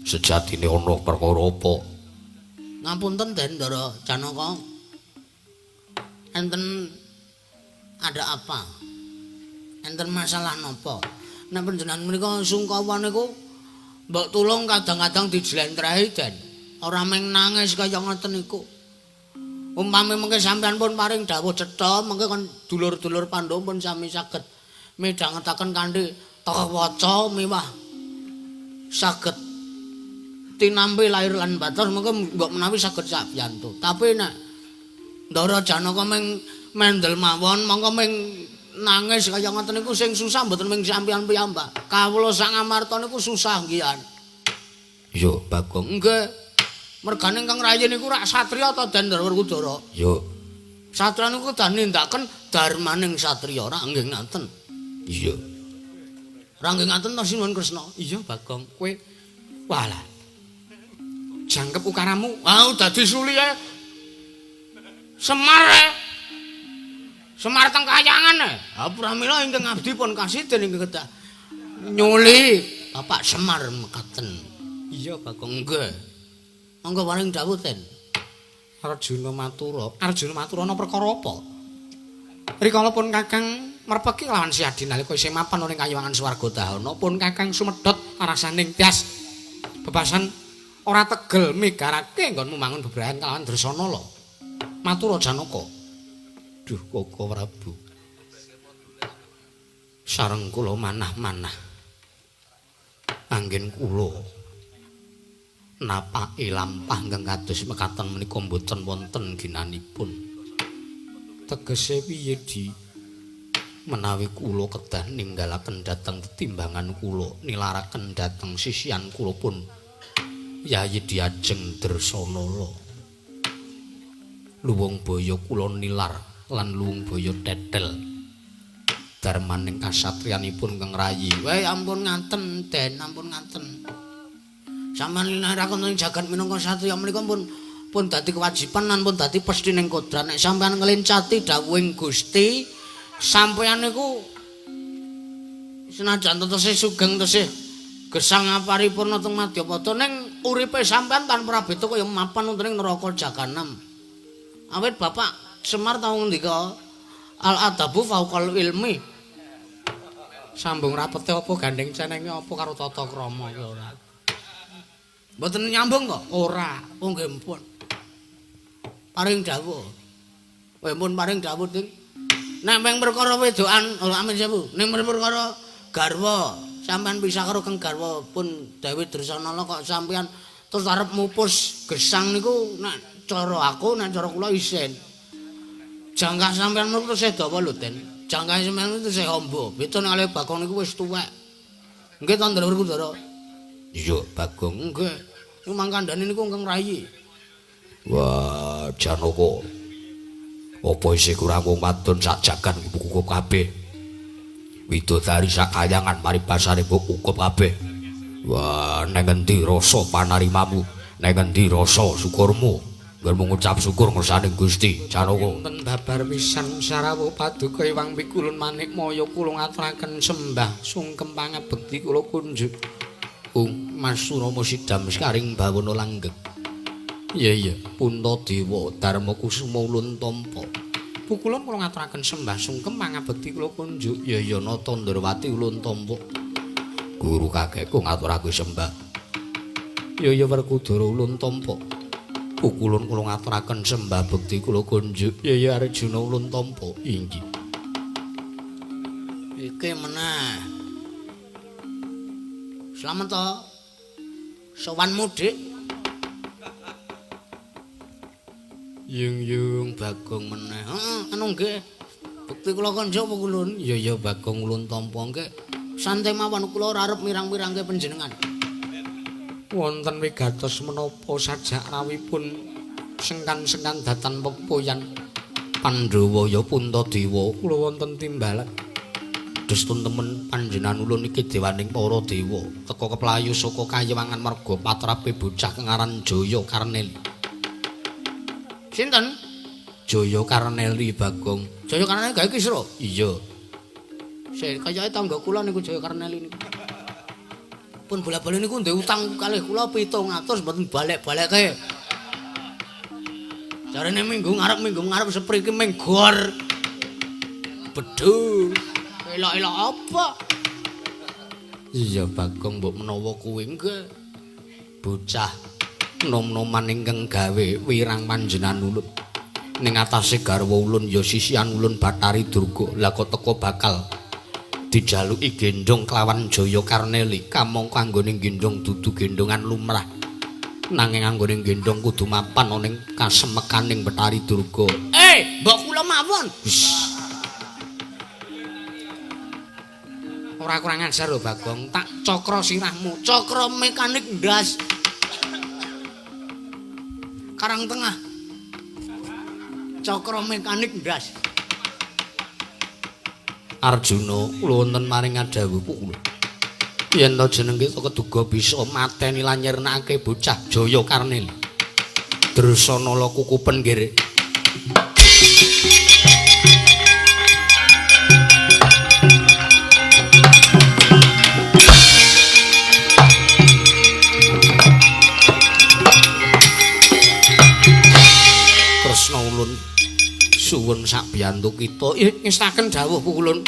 Sejatine ana perkara apa? Ngapunten Den Ndara Janaka. Enten ada apa? Enten masalah napa? Nek panjenengan menika sungkawa niku mbok tulung kadang-kadang dijlentrehi Den. Ora mung nangis kaya ngoten niku. Umpami mengke sampean pun paring dawuh cetha, mengke kon dulur-dulur Pandhawa pun sami saged midhangetaken kanthi waca miwah saged tinampi lahir lan batin mengke mbok menawi saged sabiyantu. Tapi nek Ndara Janaka mung mendel mawon mongko mung nangis kaya ngoten niku sing susah mboten mung sampeyan piyambak. Kawula sang Amarta niku susah nggih. Yo Bagong. Nggih. Mergane ingkang rayi niku rak satriya ta Den Werkudara? Yo. Satriya niku kedah nindakaken darmaning satriya rak nggih ngaten. Iya. Rak nggih ngaten ta Sinuwun Kresna? Iya Bagong, kowe walah. Jangkep ukaramu. Ah dadi suli ae. Semar ae. Semar teng kayangan ae. Ha pramila ingkang abdi pun kasiden ingkang kedah nyuli Bapak Semar mekaten. Iya Bagong. Nggih. Monggo paring dawuh Den. Arjuna matura. Arjuna matura ana perkara apa? Rikala pun Kakang merpeki lawan Si Adi nalika isih mapan ning kayangan swarga dahana pun Kakang sumedhot rasaning tias. Bebasan ora tegel migarake nggonmu mangun bebrayan kalawan Dresanala. Matura Janaka. Duh Koko Prabu. Sareng kula manah-manah. Anggen kula napaki lampah ingkang kados mekaten menika mboten wonten ginanipun. Tegese piye Di? Menawi kula kedah ninggalaken dhateng tetimbangan kula, nilaraken dhateng sisian kula pun Yayi Diajeng Dresanala. Luwung baya kula nilar lan luwung baya tetel. Darmaning kasatriyanipun Kang Rayi. Wae ampun ngaten, Den, ampun ngaten. Sampeyan linaraken ing jagat minangka satriya menika pun dadi kewajiban lan pun dadi pestining kodrat. Nek sampeyan nglencati dawuhing Gusti, sampeyan niku senajan tesih sugeng tesih gesang aparipurna teng Madyapada ning uripe sampeyan tanpa prabeta kaya mapan wonten ing neraka jahanam. Awit Bapak Semar tau ngendika al adabu fauqal ilmi. Sambung rapete apa gandeng cenenge apa karo tata krama iki ora. Mboten nyambung kok? Ora. Oh nggih mpun. Paring dawuh. Kowe pun paring dawuh, Ding. Nek ping perkara wedokan, oh amin sewu. Ning perkara garwa, sampean pisah karo Kang garwa pun Dewi Dresanala kok sampean terus arep mupus gesang niku nek cara aku, nek cara kula isin. Jangkah sampean niku tesih dawa lho, Den. Jangkah sampean niku tesih amba. Beda nek kalih Bagong niku wis tuwek. Nggih to, Ndara Werkudara? Iya, Bagong. Nggih. Niku mangkandane niku Kang Rayi. Wah, Janaka. Apa isih kurang wong wadon sak jagan kukup kabeh? Widodari sak kayangan paribasane mbok kukup kabeh. Wah, neng endi rasa panarimamu? Neng endi rasa syukurmu? Nggonmu ngucap syukur ngersane Gusti Janaka. Wonten babar pisan sarawuh paduka Iwang Pikulun Manik Maya kula ngaturaken sembah sungkem pangabekti kula kunjuk. Mas Surama sidam sekaring bawana langgeng. Iya iya, Puntadewa Darma Kusuma ulun tampa. Pukulun kula ngaturaken sembah sungkem pangabekti kula kunjuk. Iya iya, Nata Ndrawati ulun tampa. Guru kakekku ngaturake sembah. Iya iya, Werkudara ulun tampa. Pukulun kula ngaturaken sembah bekti kula kunjuk. Iya iya, Arjuna ulun tampa. Inggih. Iki meneh. Slamet to. Sowanmu, Dik. Yung-yung Bagong meneh. Heeh, anu nggih. Bekti kula kunjuk pukulun. Iya iya, Bagong ulun tampa nggih. Santai mawon kula ora arep mirang-mirangke panjenengan. Wonten wigatos menapa sajak rawuhipun sengkan-sengkan datan pepoyan Pandhawa ya Puntadewa kula wonten timbalan. Destun temen panjenengan ulun iki dewaning para dewa teka keplayu saka kayewangan merga patrape bocah kang aran Jaya Karneli. Sinten? Jaya Karneli Bagong. Jaya Karneli gawe Kisra? Iya. Sik kayake tangga kula niku Jaya Karneli niku. Pun bola-bali niku ndek utang kalih kula 700 mboten balik-balekke. Jarene minggu ngarep sepri iki ming gor. Bedhu. Elok-elok apa? Iya Bagong mbok menawa kuwi nggih. Bocah nom-noman ingkang gawe wirang panjenengan ulun. Ning atase garwa ulun ya sisihan ulun Bathari Durga. Lah kok teka bakal dijaluki gendhong kelawan Jaya Karneli kamangka anggone gendhong dudu gendhongan lumrah. Nanging anggone gendhong kudu mapan ana ing kasemekaning Bathari Durga. Mbok kula mawon. Ora kurang ajar lho Bagong, tak cakra sirahmu, cakra mekanik ndas. Karang tengah. Cakra mekanik ndas. Arjuna kula wonten maring ngadhawuh kula. Yen to jeneng kita keduga bisa mateni lan nyirnakake bocah Jaya Karneli. Dresanala kukupen nggih. Kresna ulun suwun sabiyantu kita ngestaken dawuh pukulun.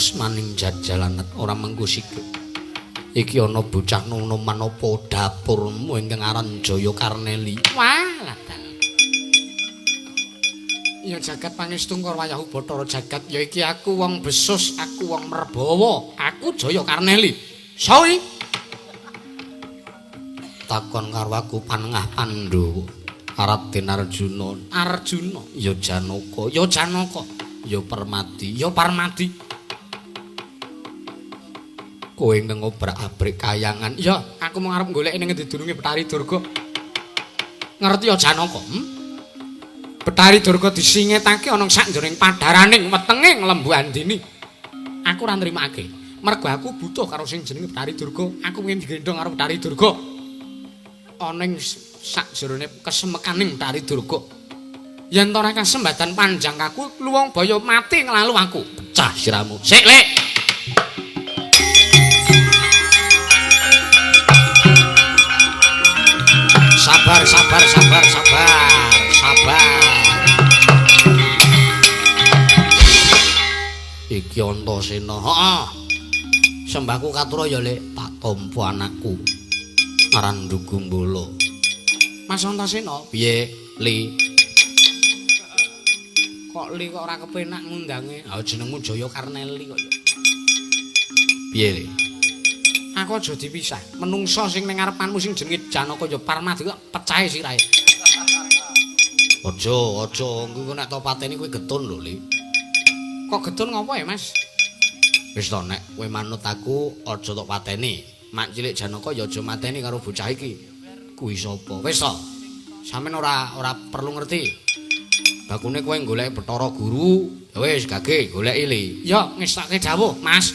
Asmaning jajalanet ora mengko sikik. Iki ana bocah nonoman apa dapurmu ingkang aran Jaya Karneli. Wah, ladal. Ya jagat pangestu wayahu Bathara jagat ya iki aku wong besus, aku wong merbawa, aku Jaya Karneli. Sawi takon karo aku panengah Pandhawa. Raden Arjuna, Arjuna, ya Janaka, ya Janaka, ya Permadi, ya Parmadi. Kowe ngobrak-abrik kayangan. Ya, aku mau arep golek ning ngendi dununge Bathari Durga. Ngerti ya Janaka? Bathari Durga disingetake ana sak jroning padharaning wetenge Lembu Andini. Aku ora nrimake. Mergo aku butuh karo sing jenenge Bathari Durga. Aku pengen digendhong karo Bathari Durga. Ana ing sak jerone kesemekaning Bathari Durga. Yen ora kasembatan panjang aku luwung baya mati nglalu aku. Pecah siramu. Sik, Lek. Sabar, sabar, sabar, sabar, sabar. Iki Antasena. Heeh. Sembahku katura ya, Lek, tak tampa anakku. Aran Dugumbala. Mas Antasena, piye, Li? Kok Li kok ora kepenak ngundange? Ha jenengmu Jaya Karneli kok ya. Piye, Li? Aku aja dipisah. Menungso sing ning ngarepanmu sing jenenge Janaka ya Parmadi kok pecahe sirahe. Aja, aja, engko nek to pateni kowe getun lho, Li. Kok getun ngopo ya, Mas? Wis to nek kowe manut aku aja tok pateni. Mak cilik Janaka ya aja mateni karo bocah iki. Kuwi sapa? Wis to. Sampeyan ora perlu ngerti. Bakune kowe golek Bathara Guru, ya wis gage goleki, Li. Ya, ngestake dawuh, Mas.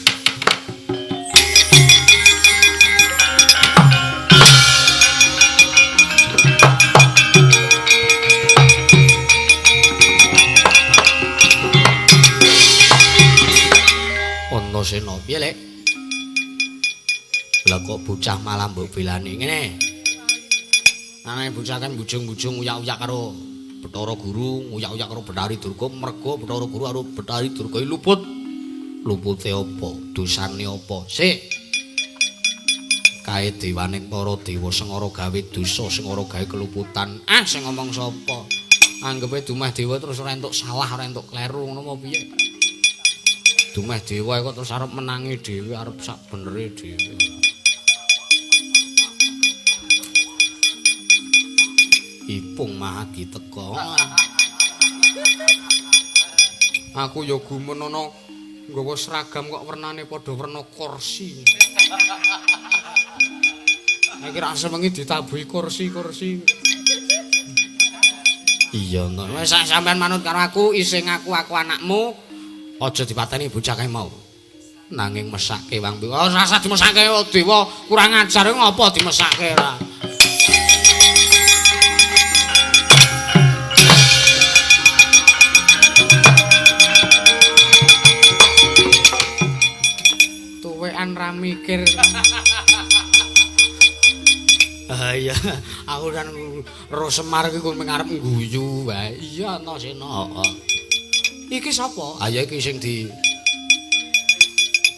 Antasena, piye, Lek? Lah kok bocah malah mbok belani ngene. Anake bocah kan bujung-bujung uyak-uyak karo Bathara Guru, uyak-uyak karo Bathari Durga, mergo Bathara Guru karo Bathari Durga luput. Lupute apa? Dosane apa? Sik. Kae dewaning para dewa sing ora gawe dosa, sing ora gawe keluputan. Ah, sing ngomong sapa? Anggepe dumeh dewa terus ora entuk salah, ora entuk kleru ngono apa piye? Dumeh dewa kok terus arep menangi dhewe, arep sak benere dhewe. Ipung Mahagi teka. Aku ya gumun ana nggawa seragam kok wernane padha werna kursi. Iki ra sewengi ditabuhi kursi-kursi. Iya, no. Wis sampean manut karo aku, isih ngaku aku anakmu. Aja dipateni bocah kae mau. Nanging mesake wang. Oh, rasa dimesake dewa kurang ajar ngopo dimesake ora. Tuwekan ra mikir. Ah iya, aku kan ro Semar iki ku ngarep ngguyu wae. Iya, Antasena, heeh. Iki sapa? Ah ya iki sing di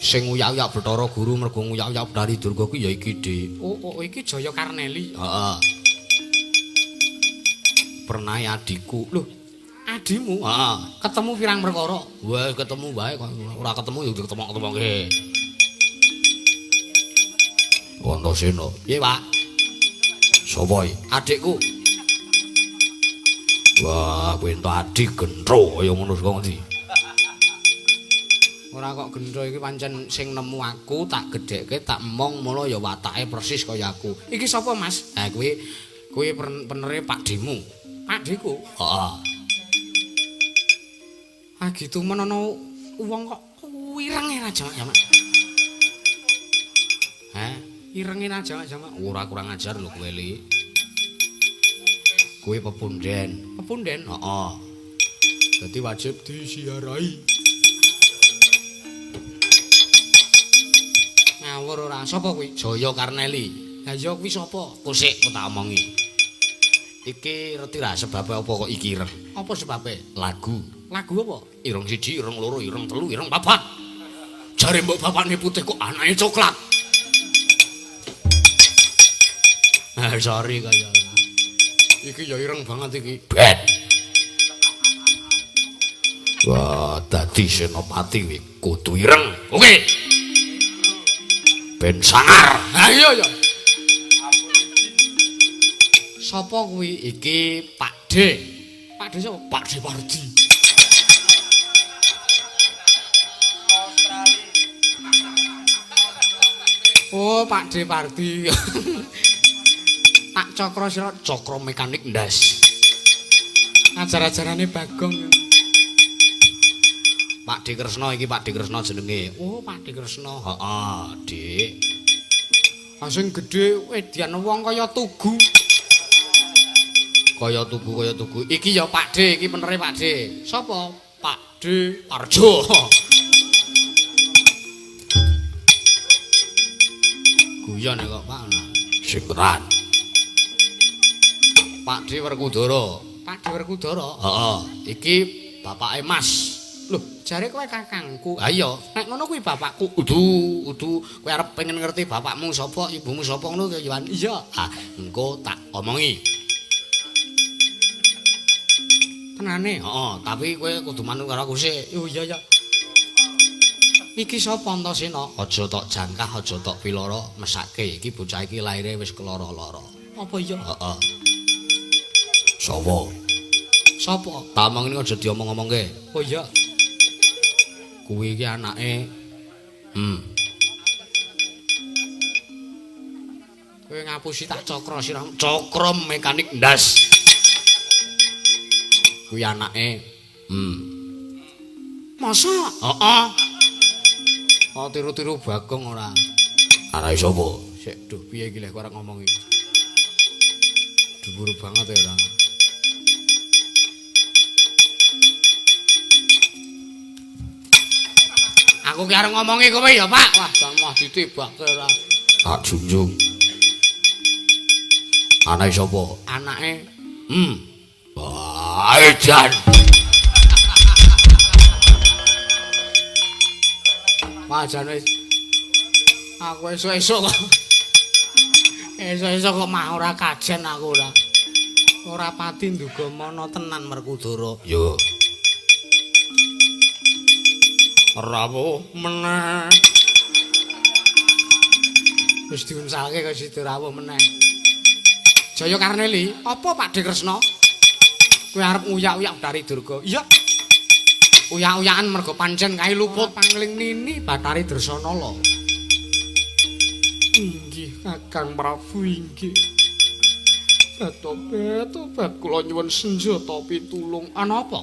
sing uyak-uyak Bathara Guru mergo nguyak-uyak Bathari Durga kuwi ya iki, Dik. Oh, oh, iki Jaya Karneli. Heeh. Pernahe adikku. Lho, adimu? Heeh. Ketemu pirang perkara? Wah, ketemu wae kok ora ketemu ya ketemu-ketemoke. Antasena. Piye, Pak? Sapa iki? Adikku. Wah, kowe entuk adik gendro kaya ngono saka ngendi? Ora kok gendro iki pancen sing nemu aku tak gedhekke tak emong mula ya watake persis kaya aku. Iki sapa, Mas? Ha kuwi kuwi penere Pakdhemu. Pakdheku? Heeh. Ah gitu men ana wong kok irenge ra jamak-jamak. Heh, irenge ra jamak-jamak. Ora kurang ajar lho kowe, Li. Kowe pepunden. Pepunden? Heeh. Dadi wajib disiarai. Ngawur ora. Sapa kuwi? Jaya Karneli. Lah ya kuwi sapa? Kusik kok tak omongi. Iki reti ra sebabe apa kok iki ireng? Apa sebabe? Lagu. Lagu apa? Ireng siji, ireng loro, ireng telu, ireng papat. Jare mbok bapakne putih kok anake coklat. Ah, sorry kaya. Iki ya ireng banget iki. Ben. Wah, dadi senopati kuwi kudu ireng. Oke. Ben sangar. Ha iya ya. Sapa kuwi? Iki Pak D. Pak D sapa? Pak D Pardi. Oh, Pak D Pardi. Tak cokro sira, cokro mekanik ndas. Ajar-ajarane Bagong. Pak D Kresna iki Pak D Kresna jenenge. Oh, Pak D Kresna. Heeh, Dik. Sing gedhe edian wong kaya tugu. Kaya tugu, kaya tugu. Iki ya Pak D, iki penere Pak D. Sapa? Pak D Parjo. Guyon kok Pak. Sing tenan. Pak D Werkudara. Pak D Werkudara. Heeh. Iki bapake Mas. Lho, jare kowe kakangku. Ha iya, nek ngono kuwi bapakku. Udu, udu, kowe arep pengen ngerti bapakmu sapa, ibumu sapa ngono to, Yohan? Iya. Ah, engko tak omongi. Tenane? Heeh, tapi kowe kudu manut karo aku sik. Oh iya ya. Iki sapa Antasena? Aja tok jangkah, aja tok piloro, mesake iki bocah iki laire wis keloro-loro. Apa iya? Heeh. Sapa? Sapa? Tak omongin aja diomong-omongke. Oh iya. Kuwi iki anake. Kowe ngapusi tak cokro sirah. Cokro mekanik ndas. Kuwi anake. Masa? Heeh. Oh tiru-tiru Bagong ora. Anake sapa? Sik duh piye iki lek ora ngomong iki. Dhuwur banget ya ora. Aku ki arep ngomongi kowe ya, Pak. Wah, jan mah ditibake ora. Tak junjung. Anake sapa? Anake. Wah, jan. Wah, jan wis. Aku esuk-esuk kok. Esuk-esuk kok mah ora kajen aku ora. Ora pati nduga mana tenan Werkudara. Yo. Rawuh meneh. Wis diunsalke kok sida rawuh meneh. Jaya Karneli, apa Pak D Kresna? Kowe arep nguyak-uyak Bathari Durga. Iya. Uyak-uyakan mergo pancen kae luput pangling nini Bathari Dresanala. Inggih Kakang Prabu inggih. Tobat kula nyuwun senjata pitulung. Ana apa?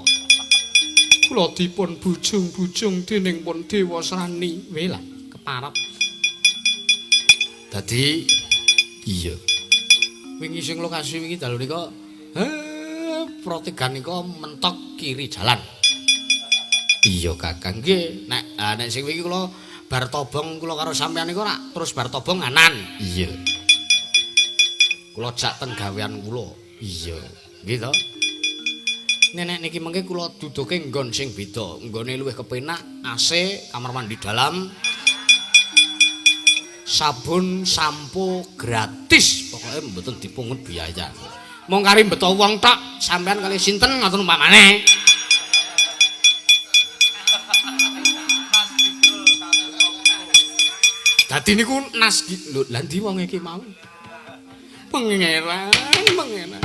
Kula dipun bujung-bujung dening pun Dewa Srani. Wela keparep. Dadi iya. Wingi sing lokasi wingi dalu nika protegan nika mentok kiri jalan. Iya Kakang nggih. Nek nek sing wingi kula bar tobong kula karo sampeyan niku rak terus bar tobong nganan. Iya. Kula jak teng gawean kula. Iya. Nggih to? Nenek niki mengke kula duduke nggon sing beda, nggone luwih kepenak, AC, kamar mandi dalam, sabun, sampo gratis, pokoke mboten dipungut biaya. Mung kari mbeto wong tok, sampean kali sinten ngoten umpamane. Dadi niku nas lho, lha ndi wong iki mau? Pangeran, pangeran.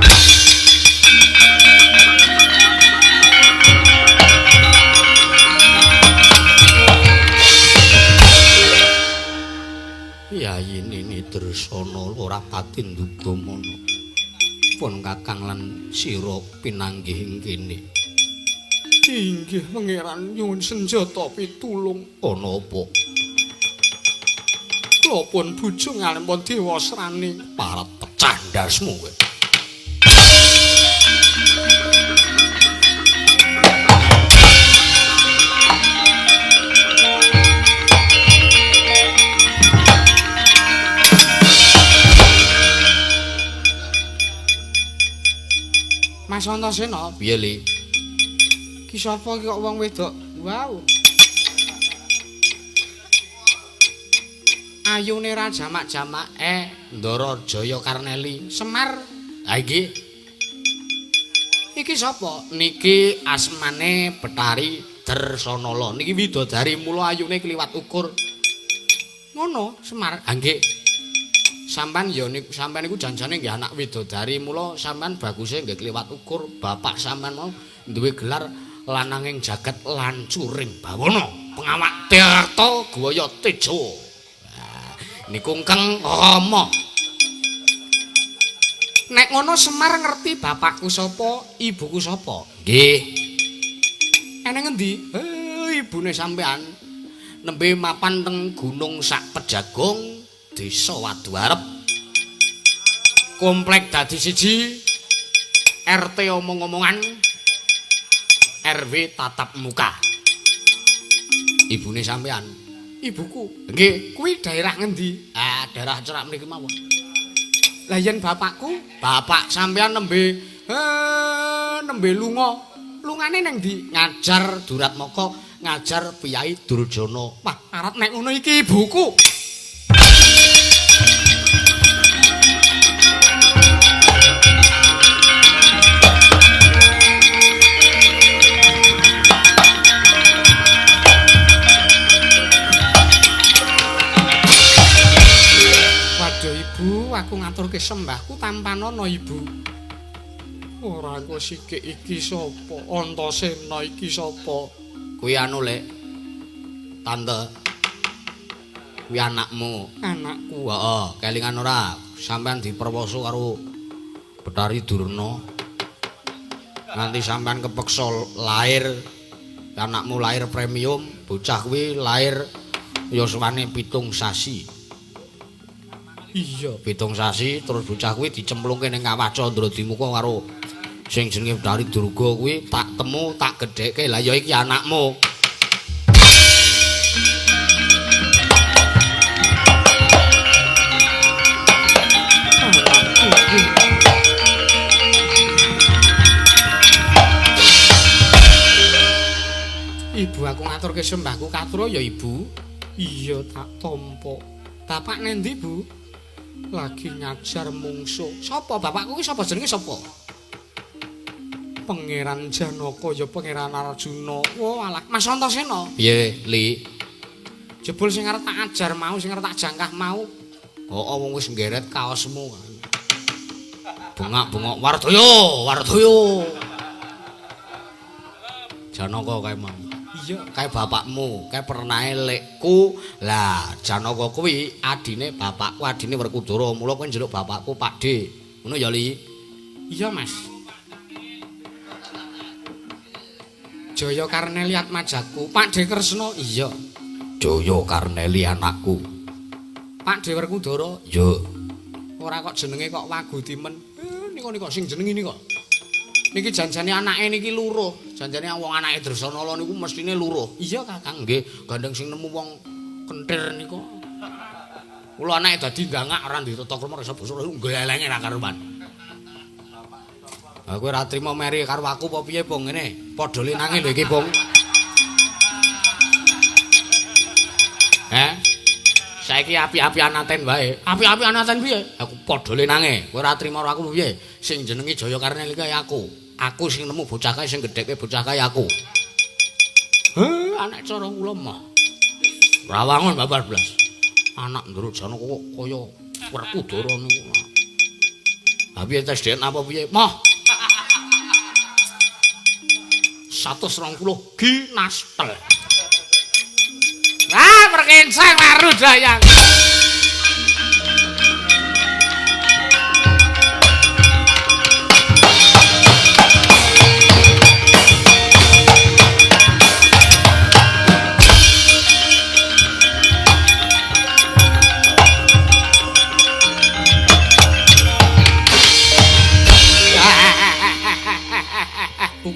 Yayi Nini Dresanala ora pati nduga mana. Pun Kakang lan sira pinanggih ing kene. Inggih Pangeran nyuwun senjata pitulung. Ana apa? Kula pun bujung ampun Dewa Srani. Parat pecah ndasmu kowe. Mas Antasena, piye li? Ki sapa iki kok wong wedok? Wow. Ayune ra jamak-jamak Ndara Jaya Karneli. Semar. Ha iki. Iki sapa? Niki asmane Betari Dresanala. Niki widodari mula ayune kliwat ukur. Ngono, Semar. Ha nggih. Sampeyan ya niku sampeyan niku janjane nggih anak widodari mula sampeyan baguse nggih kliwat ukur. Bapak sampeyan mau duwe gelar lananging jagat lancuring bawana, pengawak tirta gwaya teja. Niku Kang Rama. Nek ngono Semar ngerti bapakku sapa, ibuku sapa? Nggih. Eneng ngendi? Ibune sampean nembe mapan teng Gunung Sak Pejagong, Desa Waduarep. Komplek dadi siji, RT omong-omongan, RW tatap muka. Ibune sampean. Ibuku. Nggih, kuwi daerah ngendi? Ah, daerah cerak mriki mawon. Lah yen bapakku, bapak sampean nembe nembe lunga. Lungane nang ndi? Ngajar Duratmaka, ngajar Piyai Durjana. Wah, arep nek ngono iki ibuku. Waduh ibu, aku ngaturke sembahku tampanana ibu. Ora engko sikik iki sapa? Antasena iki sapa? Kuwi anu Lek. Tante. Kuwi anakmu. Anakku. Heeh, kelingan ora? Sampeyan diperwoso karo Betari Durna. Nganti sampeyan kepeksa lahir, anakmu lahir premium, bocah kuwi lahir yuswane 7 sasi. Iya, 7 sasi terus bocah kuwi dicemplungke ning Kawah Candradimuka karo sing jenenge Betari Durga kuwi tak temu tak gedhekke. Lah ya iki anakmu. Ibu aku ngaturke sembahku katura ya ibu. Iya tak tampa. Bapak nendi, Bu? Lagi ngajar mungsuh. Sapa bapakku ki sapa jenenge sapa? Pangeran Janaka ya Pangeran Arjuna. Oh alah, Mas Antasena. Piye, Li? Jebul sing arep tak ajar mau, sing arep tak jangkah mau. Heeh, wong wis nggeret kaosmu. Bengak-bengok Wardaya, Wardaya. Janaka kae mau. Iya, kae bapakmu, kae pernahe lekku. Lah, Janaka kuwi adine bapakku, adine Werkudara. Mula kowe njaluk bapakku Pakde. Ngono ya, Li? Iya, Mas. Jaya Karneli atmajaku, Pakde Kresna. Iya. Jaya Karneli anakku. Pakde Werkudara. Iya. Ora kok jenenge kok Wagutimen. Niku niku sing jenenge niku. Niki janjane anake niki luruh. Janjane wong anake Dresanala niku mestine luruh. Iya, Kakang. Nggih, gandeng sing nemu wong kentir niku. Kula anake dadi ndangak ora ndek tata krama rasa basa glelenge ra karuan. Ha kowe ora trima meri karo aku apa piye, Bung? Ngene, padha lenange lho iki, Bung. Heh. Saiki api-api anaten wae. Api-api anaten piye? Aku padha lenange. Kowe ora trima karo aku piye? Sing jenenge Jaya Karneli kae aku. Aku sing nemu bocah kae, sing gedhekke bocah kae aku. Heh, anak cara kula mah. Rawangun babar blas. Anak Ndoro Janaka kok kaya Werkudara niku. Ha piye tes DNA apa piye? Mah. 120 ginastel. Ah, perkenceng waru dayang.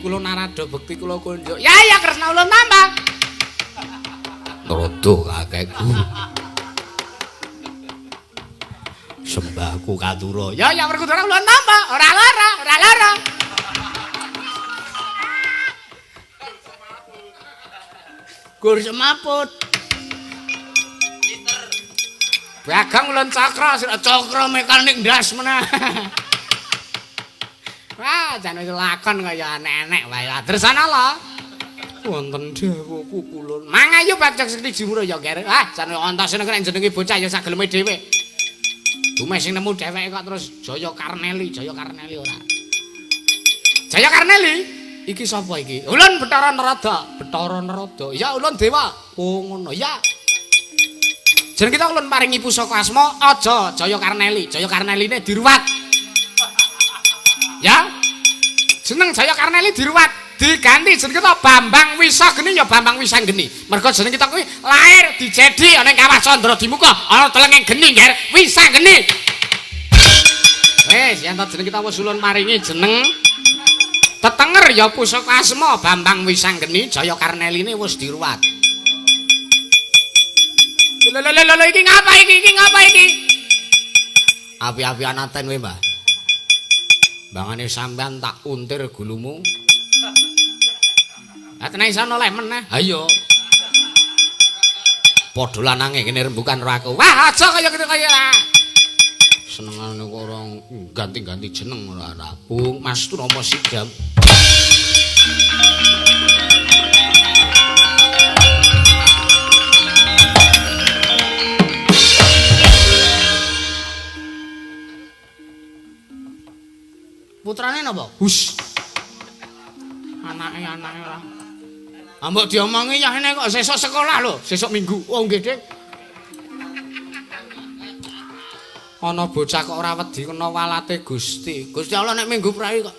Kula narada bekti kula kunjuk. Ya ya Kresna ulun tambah. Nrodo kakekku. Sembahku katura. Ya ya Werkudara ulun tambah. Ora lara, ora lara. Gur semaput. Bagong ulun Cakra, Cakra mekanik ndas meneh. Wah, jan wis lakon kaya enek-enek wae. Dresanala. Wonten dawuh kulun. Mangayu Bagong Sekti Jumura ya, Ger. Ah, jan ontosene nek jenenge bocah ya sak geleme dhewe. Dumeh sing nemu dheweke kok terus Jaya Karneli, Jaya Karneli ora. Jaya Karneli? Iki sapa iki? Ulun Bathara Narada, Bathara Narada. Ya ulun dewa. Oh ngono ya. Jeneng kita ulun paringi pusaka asma aja Jaya Karneli. Jaya Karneline diruwat. Ya. Jeneng Jaya Karneli diruwat, diganti jeneng kita Bambang Wisageni ya Bambang Wisanggeni. Mergo jeneng kita kuwi lahir dijedi ana ing Kawah Candra Dimuka, ana telenge geni, Nger. Wisanggeni. Wis, yen to jeneng kita wis ulun paringi jeneng tetenger ya pusaka asma Bambang Wisanggeni, Jaya Karneline wis diruwat. Lho lho lho iki ngapa iki? Iki ngapa iki? Api-apian aten kowe, Mbah. Bangane sampean tak untir gulumu. Lah tenan iso noleh meneh. Ha iya. Padha lanange kene rembukan karo aku. Wah, aja kaya gitu kaya lah. Senengane kok ora ganti-ganti jeneng ora rabung. Mas Turama Sidam. Putrane napa? Hus. Anake ora. Ah mbok diomongi ya ngene kok sesuk sekolah lho, sesuk Minggu. Oh nggih, Dik. Ana bocah kok ora wedi kena walate Gusti. Gusti Allah nek Minggu prai kok.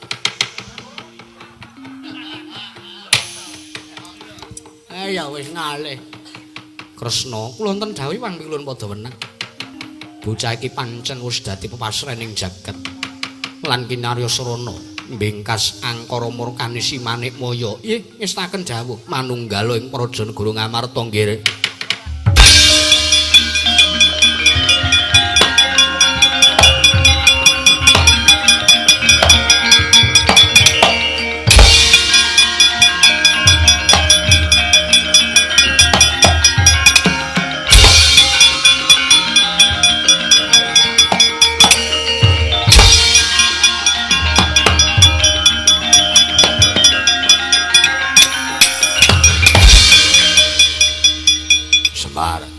Ya wis ngalih. Kresna, kula wonten dawuh wang pilun padha wenang. Bocah iki pancen wis dadi pepasrening jagat. Lan kinarya srana mbingkas angkara murkane si Manikmaya. Ih, ngestaken dawuh manunggala ing praja negara Ngamarta nggih.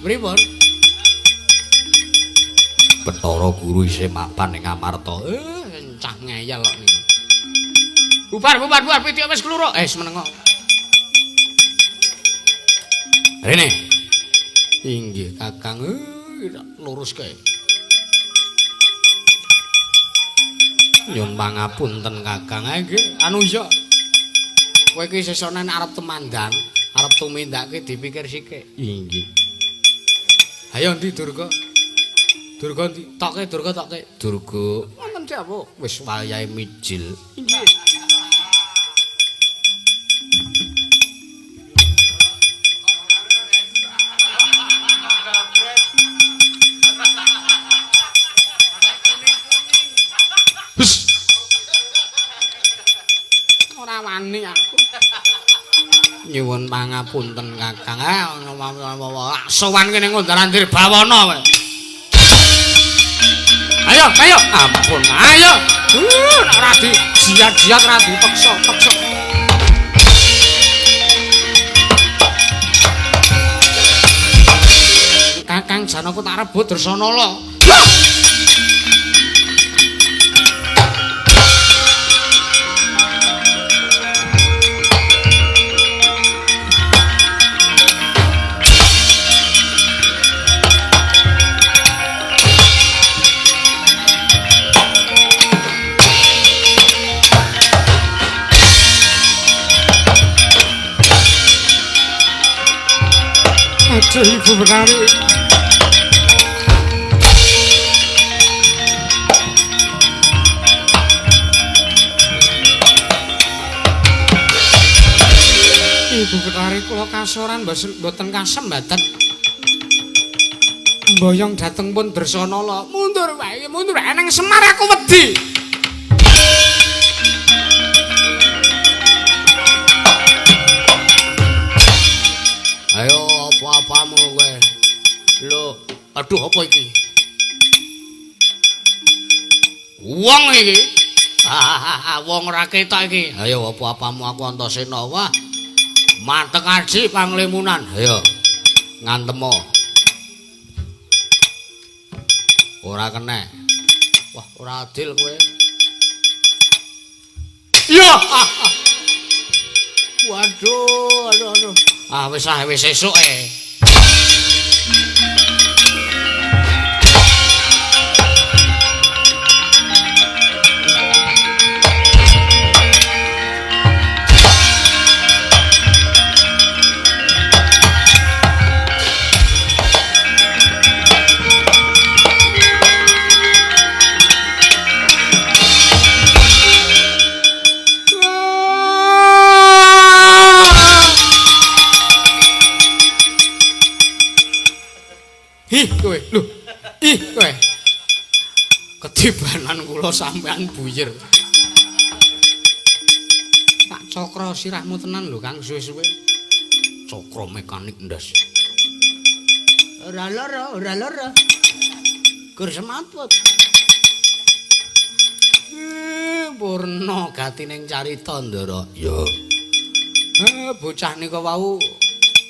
Pripun? Bathara Guru isih mapan ing Amarta. Cah ngeyel kok niku. Bubar, bubar, bubar, pitik wis kluruk. Menengo. Rene. Inggih, Kakang. Lurus kae. Nyuwun pangapunten, Kakang. Nggih, anu iya. Kowe iki sesone arep temandang, arep tumindak ki dipikir sithik. Inggih. Ayo ndi Durga? Durga ndi? Toke Durga toke. Durga. Wonten dawuh wis wayahe mijil. Inggih. Hus. Ora wani aku. Nyuwun pangapunten Kakang. Sowan kene ngondaran Dirbawana kowe. Ayo, ayo. Ampun, ayo. Nek ora di jiat-jiat ora dipeksa-peksa. Kakang jan aku tak rebut Dresanala. Aduh, Ibu Betari. Ibu Betari kula kasoran mboten kasembaten. Mboyong dhateng pun Dresanala. Mundur wae, mundur nang Semar aku wedi. Ayo apa-apamu kowe. Lho, Aduh, apa iki? Wong iki. Wong ora ketok iki. Ayo apa-apamu aku Antasena. Wah. Mantek aji panglimunan. Ayo. Ngantemo. Ora kena. Wah, ora adil kowe. Iya. Waduh, aduh, aduh. Ah, wis ah, wis esuk e. Ih kowe, lho. Ih kowe. Ketibanan kula sampean buyer. Tak cokro sirahmu tenan lho Kang suwe-suwe. Cokro mekanik ndas. Ora lara, ora lara. Gur semaput. Purna gatining carita, Ndara. Ya. Bocah nika wau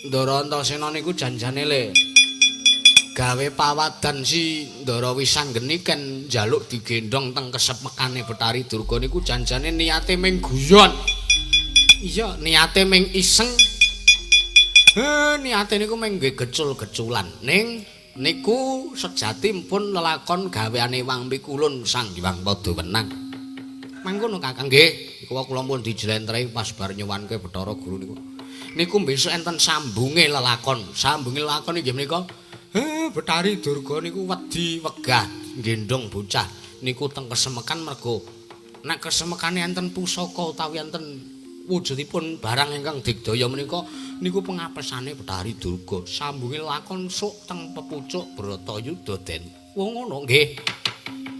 Ndara Antasena niku janjane le. Gawe pawadan si Ndara Wisanggeni ken njaluk digendhong teng kesepekane Bathari Durga niku janjane niate ming guyon. Iya, niate ming iseng. Niate niku ming nggih gecul-geculan. Ning niku sejati pun lelakon gaweane Wang Pikulun Sang Hyang Padawenang. Mangkono Kakang nggih, iku kula pun dijlentrehi pas bar nyuwanke Bathara Guru niku. Niku besok enten sambunge lelakon. Sambunge lelakon inggih menika Bathari Durga niku wedi wegah nggendhong bocah niku teng kesemekan mergo nek kesemekane enten pusaka utawi enten wujudipun barang ingkang digdaya menika niku pengapesane Bathari Durga. Sambunge lakon sok teng pepucuk Bratayuda den. Wong ngono nggih.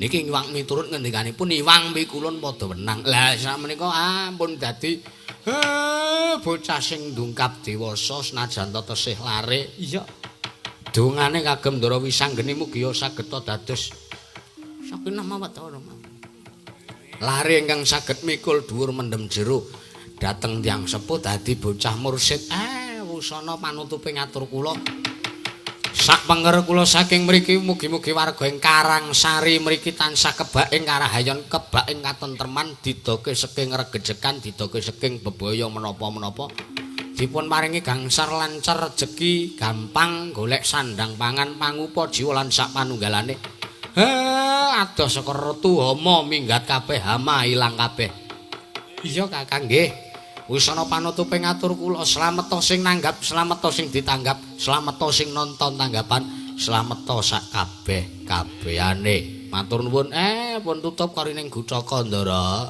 Niki Iwang miturut ngendikanipun Iwang Pikulun padha wenang. Lah sakmenika ampun dadi bocah sing ndungkap dewasa senajan ta tesih lare. Iya. Dongane kagem Ndara Wisanggeni mugi saged dados sakinah mawaddah warahmah. Lare ingkang saged mikul dhuwur mendem jero dhateng tiyang sepuh dadi bocah mursid. Wusana panutupe ngatur kula. Sak penger kula saking mriki mugi-mugi warga ing Karangsari mriki tansah kebak ing karahayon, kebak ing katentreman, didoke saking regejekan, didoke saking bebaya menapa-menapa. Dipun paringi gangsar lancar rejeki, gampang golek sandang pangan pangupa jiwa lan sak panunggalane. Adoh saka retu hama minggat kabeh, hama ilang kabeh. Iya Kakang nggih. Wusana panutupe ngatur kula, slameta sing nanggap, slameta sing ditanggap, slameta sing nonton tanggapan, slameta sak kabeh kabehane. Matur nuwun. Pun tutup karining gucaka Ndara.